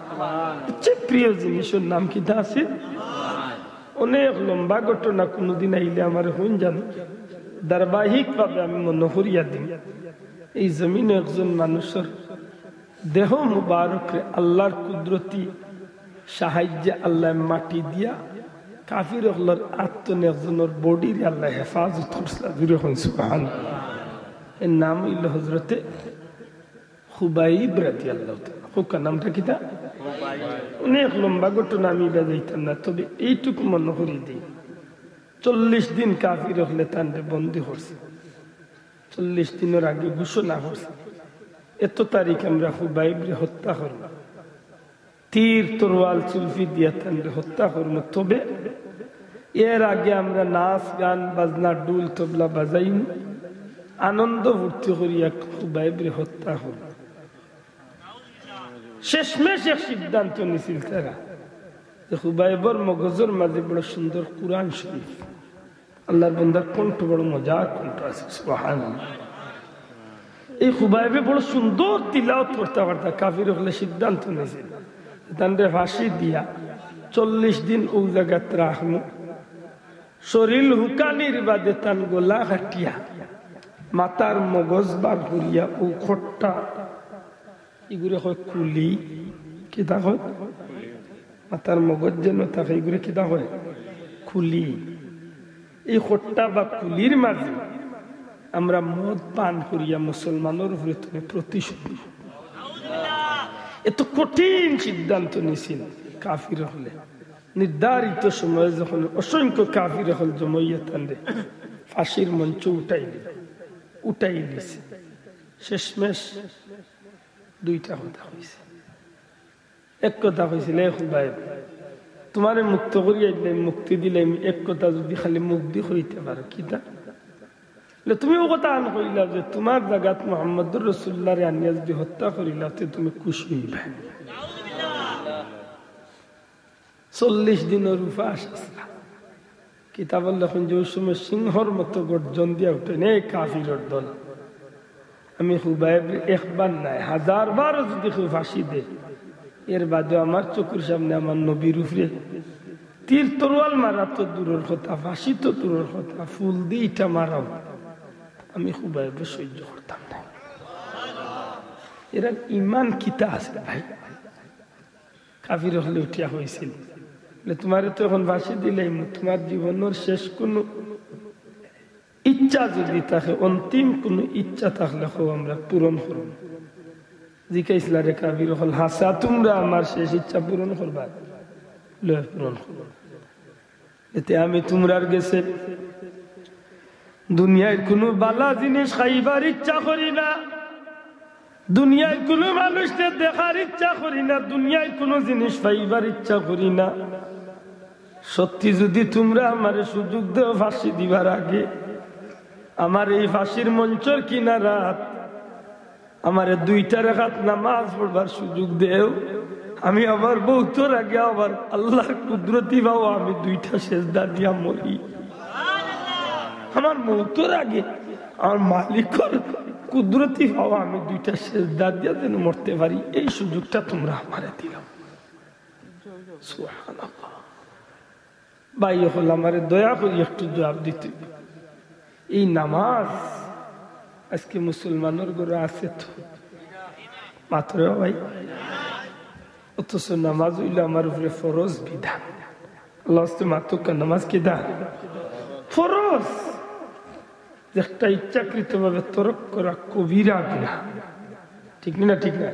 সবচেয়ে প্রিয় জিনিসর নাম কিতা আছিল? অনেক লম্বা ঘটনা, কুনুদিন আইলে আমারে কইন জানো, ধারাবাহিকভাবে আমি মনো করিয়া দিমু। এই জমিনো একজন মানুষর দেহ মুবারকরে আল্লাহর কুদরতি সাহায্যে আল্লায় মাটি দিয়া কাফির অকলর আত তনে একজনর বডিরে আল্লায় হেফাজত করছিলা। জুরে কইন সুবহানাল্লাহ। এর নাম অইলো হযরতে খুবাইব রাদিয়াল্লাহু তাআলা। কউক্কা নামটা কিতা? অনেক লম্বা ঘটনা, আমি ইবা যাইতাম না, তবে এইটুকু মনো করি দেই। চল্লিশ দিন কাফির অকলে তানরে বন্দী করছে। চল্লিশ দিনর আগে ঘোষণা করছে, এত তারিখ আমরা খুবাইবরে হত্যা করমু, তীর তরোয়াল চুলফি দিয়া তানরে হত্যা করমু। তবে এর আগে আমরা নাচ গান বাজনা ঢুল তবলা বাজাইমু, আনন্দ ফুর্তি করিয়া খুবাইবরে হত্যা করমু। শেষমেশ এক সিদ্ধান্ত নিছিল তারা যে খুবাইবর মগজর মাঝে বড় সুন্দর কোরআন শরীফ, আল্লাহর বন্দার কণ্ঠ বড় মজার কণ্ঠ আছে, সুবহানাল্লাহ। এই খুবাইবে বড় সুন্দর তিলাওয়াত করতা পারতা। কাফির অকলে সিদ্ধান্ত নিছিল তানরে ফাঁসি দিয়া চল্লিশ দিন অউ জাগাত রাখমু। শরীল হুকানির বাদে তান গলা কাটিয়া মাথার মগজ বার করিয়া অউ খোট্টা, ইগুরে কয় খুলি। কিতা কয়? মাথার মগজ যেন থাকে, ইগুরে কিতা কয়? খুলি। এই খোট্টা বা খুলির মাঝে আমরা মদ পান করিয়া মুসলমানর উপরে তুমি প্রতিশোধ নিও। এত কঠিন সিদ্ধান্ত নিছিল কাফির অকলে। নির্ধারিত সময়ে যখন অসংখ্য কাফির অকল জমাইয়া তানরে ফাঁসির মঞ্চ উঠাই দিল, উঠাই দিছে, শেষমেশ দুইটা কথা কইছে। এক কথা কইছিল, "এ খুবাইব, তুমারে মুক্ত করিয়া দিলাইম, মুক্তি দিলাইম, এক কথা যদি খালি মুখ দি কইতে পারো।" কিতা? বলে, "তুমি অউ কথা আন কইলা যে তুমার জাগাত মুহাম্মদুর রাসূলুল্লাহরে আনিয়া যদি হত্যা করিলাও, তে তুমি খুশি অইবায়।" চল্লিশ দিনর উপাস আছলা। কিতাবো লেখইন যে অউ সময় সিংহর মতো গর্জন দিয়া উঠইন, "এ কাফিরর দল, আমি খুবাইবরে একবার নায়, হাজার বারও যদি কেউ ফাঁসি দেয়, এর বাদেও আমার চকুর সামনে আমার নবীর উপরে তীর তরোয়াল মারা তো দূরর কথা, ফাঁসি তো দূরর কথা, ফুল দি ইটা মারাও, আমি খুবাইবরে সহ্য করতাম নায়।" এরার ইমান কিতা আছে ভাই? কাফির অকলে উঠিয়া কইছিল, বলে, "তুমারে তো এখন ফাঁসি দিলাইমু, তুমার জীবনর শেষ কুনু ইচ্ছা যদি থাকে, অন্তিম কুনু ইচ্ছা থাকলে কও, আমরা পূরণ করমু।" জিকাইছলা, "রে কাফির অকল, হাছা তুমরা আমার শেষ ইচ্ছা পূরণ করবায়?" বলে, "পূরণ করমু।" এতে আমি তুমরার গেছে দুনিয়ার কুনু বালা জিনিস খাইবার ইচ্ছা করি না, দুনিয়ার কুনু মানুষরে দেখার ইচ্ছা করি না, দুনিয়ার কুনু জিনিস পাইবার ইচ্ছা করি না। সত্যি যদি তুমরা আমারে সুযোগ দেও ফাঁসি দিবার আগে, আমার এই ফাঁসির মঞ্চর কিনারাত আমারে দুইটা রাকাত নামাজ পড়বার সুযোগ দেও, আমি আমার মউতর আগে আমার আল্লাহর কুদরতি পাও আমি দুইটা সেজদা দিয়া মরি। আমার মউতর আগে আমার মালিকর কুদরতি পাও আমি দুইটা সেজদা দিয়া যেন মরতে পারি, এই সুযোগটা তুমরা আমারে দিলাও। সুবহানাল্লাহ। ভাই অকল, আমারে দয়া করি একটু জবাব দিতে। এই নামাজ আজকে মুসলমানর ঘরো আছে তো? মাতরে ভাই, অথচ নামাজ অইলো আমার উপরে ফরজ বিধান। আল্লাহ আস্তে মাতুক্কা, নামাজ কিতা? ফরজ। যেটা ইচ্ছাকৃতভাবে তরক করা কবিরা গুনাহ। ঠিক নি না? ঠিক না?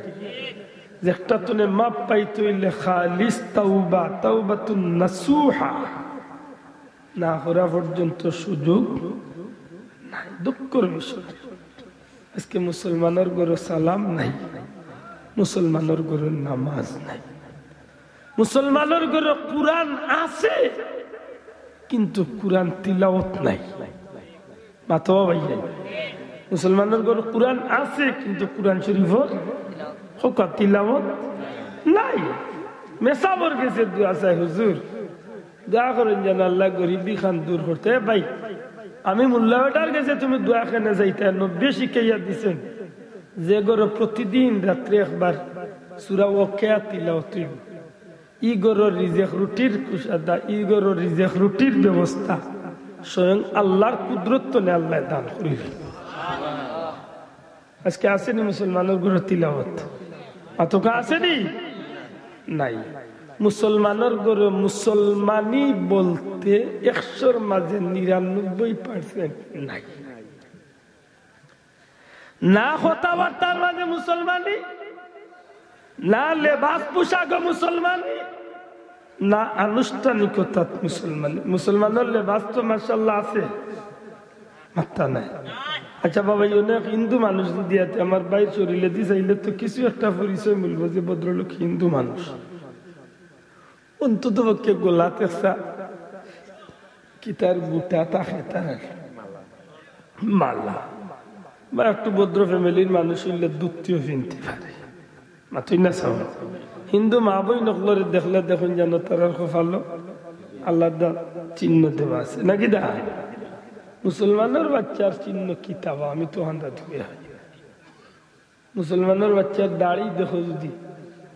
যেটা তুনে মাফ পাইতে অইলে খালিস তাওবা, তাওবাতুন নাসুহা না করা পর্যন্ত সুযোগ নাই। দুঃখর বিষয়, আজকে মুসলমানর ঘরো সালাম নাই, মুসলমানর ঘরো নামাজ নাই, মুসলমানর ঘরো কোরআন আছে কিন্তু কোরআন তিলাওয়াত নাই। মাতো ভাই নাই। মুসলমানর ঘরো কোরআন আছে কিন্তু কোরআন শরীফর হক্কা তিলাওয়াত নাই। মেসাবর গেছে দোয়া চাই, "হুজুর, দোয়া করইন যেন আল্লাহ গরিবি খান দূর করতে।" এ ভাই, আমি মোল্লা বেটার গেছে তুমি দোয়া কেনে চাইতায়? নবীয়ে শিখাইয়া দিছইন, যে ঘরো প্রতিদিন রাত্রে একবার সূরা ওয়াকিয়া তিলাওয়াত অইবো, ই ঘরর রিজেক রুটির কুশাদা, ই ঘরর রিজেক রুটির ব্যবস্থা স্বয়ং আল্লাহর কুদরত তনে আল্লায় দান করিল। আজকে আছে নি মুসলমানর ঘরো তিলাওয়াত? মাতোকা আছে নি? নাই। মুসলমানর ঘরো মুসলমানি বলতে একশোর মাঝে নিরানব্বই percent নাই। না কথাবার্তার মাঝে মুসলমানি, না লেবাস পোশাকো মুসলমানি, না আনুষ্ঠানিকতাত মুসলমানি। মুসলমানর লেবাস তো মাশাআল্লাহ আছে, মাত্তা নাই। আচ্ছা বাবা, অনেক হিন্দু মানুষ যদি আতে আমার ভাইর শরীরেদি চাইলে তো কিছু একটা পরিচয় মিলবো যে ভদ্রলোক হিন্দু মানুষ। অন্তত পক্ষে গলাত একটা কিতার বুটা থাকে তার মালা, বা একটু ভদ্র family-র মানুষ অইলে ধুতিও পিনতে পারে। মাতইন না চাও? হিন্দু মা বইন অকলরে দেখলে দেখইন যেন তারার কপালো আল্লাহর দা চিহ্ন দেওয়া আছে, নাকি দা? মুসলমানর বাচ্চার চিহ্ন কিতা বা? আমি তো হান্দা ধুয়ে হয়। মুসলমানর বাচ্চার দাড়ি দেখো যদি,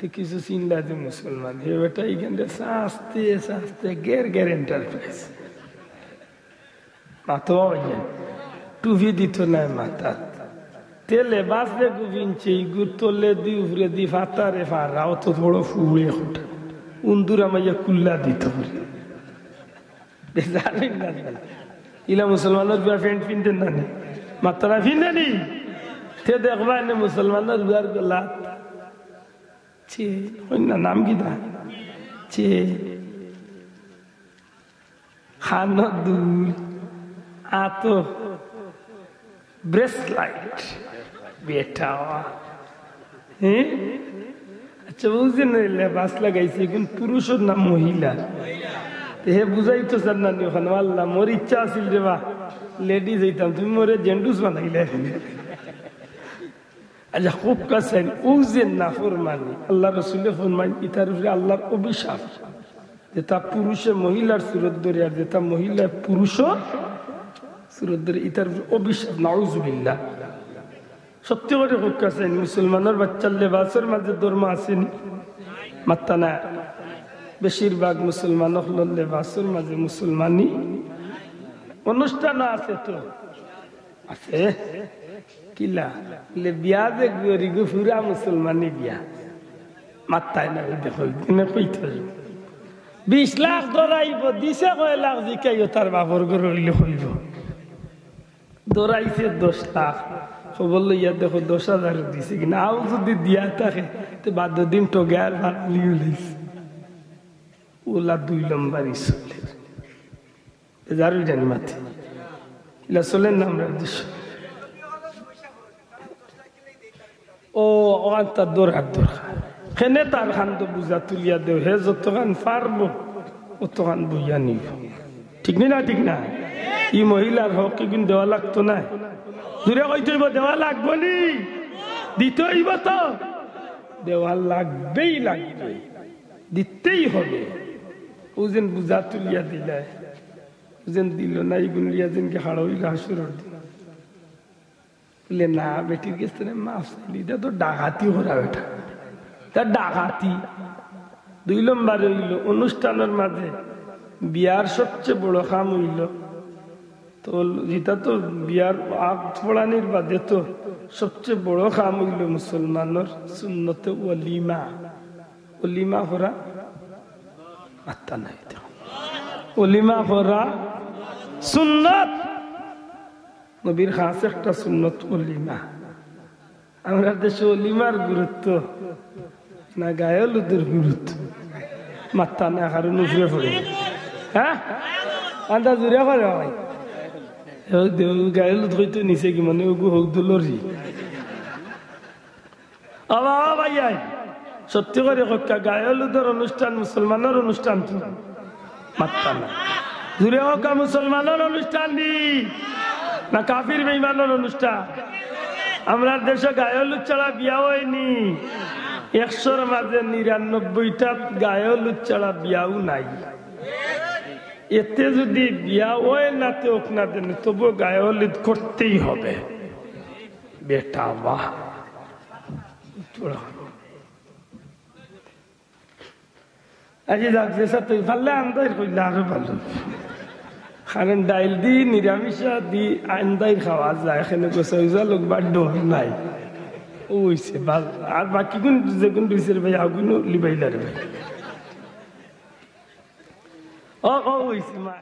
কিছু চিনলা যে মুসলমান, হে বেটা এখানে আস্তে আস্তে গের গের এন্টারপ্রাইজ। মাতো অইয়া টুপি দিত নায় মাথাত। তে লেবাস যে গুবিনছে, ইগুর তলে দি উপরে দি ফাতারে ফারা, অত বড় ফুড়ে খুঁটা। উন্দুর আমাইয়া কুল্লা দিত পারে। বেজার অইন না। ইলা মুসলমানর বিয়া প্যান্ট পিনতে না নি? মাত্রা পিনতে নি? তে দেখবা এনে মুসলমানর বিয়ার গলা। চে, অইন না নাম কিতা? চে। খানো দুল, আতো, ব্রেসলাইট, বেটা। হ্যাঁ? আচ্ছা, ও যে নে লেবাস লাগাইছে, এখন পুরুষর না মহিলা? তে হে বুঝাইতো চার না নি ওখানে, "আল্লাহ, মোর ইচ্ছা আছিল রে বা, লেডিজ হইতাম, তুমি মোরে জেন্টস বানাইলে।" আচ্ছা, খুব কাছে আইন, ও যে নাফরমানি, আল্লাহ রসুলে ফরমাইন, ইতার উপরে আল্লাহর অভিশাপ। যেটা পুরুষে মহিলার সুরত ধরে, আর যেটা মহিলায় পুরুষর সুরত ধরে, ইতার উপরে অভিশাপ, নাউজুবিল্লাহ। সত্যি করে খুব কাছে আইন, মুসলমানর বাচ্চার লেবাসর মাঝে ধর্ম আছে নি? মাত্তা না। বেশিরভাগ মুসলমান অকলর লেবাসর মাঝে মুসলমানি অনুষ্ঠান আছে তো। আছে? কিলা? বলে, "বিয়া যে গরিগু ফুরা মুসলমানি বিয়া।" মাত্তায় না, ওই দেখো, এখানে কইতে হবে। বিশ লাখ ধরাইব, দিছে কয় লাখ জিকাইও তার বাপর ঘর অইলে কইব। ধরাইছে দশ লাখ, খবর লইয়া দেখো দশ হাজার দিছে কিনা। আও যদি দিয়া থাকে, তে বাদ দিন ঠগে আর ফালালি উলিস। ওলা দুই নম্বর ইসলে। বেজার অই জানি মাতে। ইলা চলের না আমরার দেশো। ও, অখান তার দরকার দরকার। কেনে তার খান তো বুঝা তুলিয়া দেও, হে যতখান পারবো, অতখান বইয়া নিব। ঠিক নি না, ঠিক না? ই মহিলার হক ইগুন দেওয়া লাগতো না? জুরে কইতে অইব, দেওয়া লাগবো নি? দিতে অইব তো? দেওয়া লাগবেই লাগবে, দিতেই হবে। ও যেন বুঝা তুলিয়া দিলায়, যেন দিল না, ইগুন লিয়া যেন কি হাড় অইল হাসুরর দিন। বলে, "না, বেটির গেছ থনে মাফ চাইলি, ইটা তো ডাকাতি করা বেটা, ইটা ডাকাতি।" দুই নম্বরে অইল, অনুষ্ঠানর মাঝে বিয়ার সবচেয়ে বড় কাম অইল, তো যেটা তো বিয়ার আগ পড়ানির বাদে তো সবচেয়ে বড় কাম অইল মুসলমানর সুন্নতে ওলিমা। ওলিমা করা মাত্তা নাই। ওলিমা করা সুন্নত। নবীর খাস একটা সুন্নত ওলিমা। আমরার দেশো ওলিমার গুরুত্ব না গায়ে হলুদর গুরুত্ব? মাত্তা না, কারণ উপরে পড়ে। হ্যাঁ? আন্দা জুরে করে ভাই। ও দেউ গায়ে হলুদ কইতো নিছে কি মানে ওগু হক দুলরি। ও বাবা ভাইয়াই, সত্যি করে কউক্কা, গায়ে হলুদর অনুষ্ঠান মুসলমানর অনুষ্ঠান তো? মাত্তা না। জুরে কউক্কা, মুসলমানর অনুষ্ঠান নি না কাফির বেইমানর অনুষ্ঠান? আমরার দেশো গায়ে হলুদ ছাড়া বিয়া অয়নি। একশোর মাঝে নিরানব্বইটাত গায়ে হলুদ ছাড়া বিয়াও নাই। এতে যদি বিয়া অয় না তে অউক না দেন, তবুও গায়ে হলুদ করতেই হবে। বেটা বাহ। আচ্ছা, যাক, যে সাথে পারলে আন্দাইর কইলে আরো ভালো। কারণ ডাইল দি, নিরামিষা দি আন্দাইর খাওয়া যায়, এখানে গোসা উজা লোক বা ডর নাই। ও অইছে, বাস। আর বাকি গুণ, যে গুণ রইছে রে ভাই, আগুনও লিবাইলা রে ভাই। ও, ও অইছে, মা।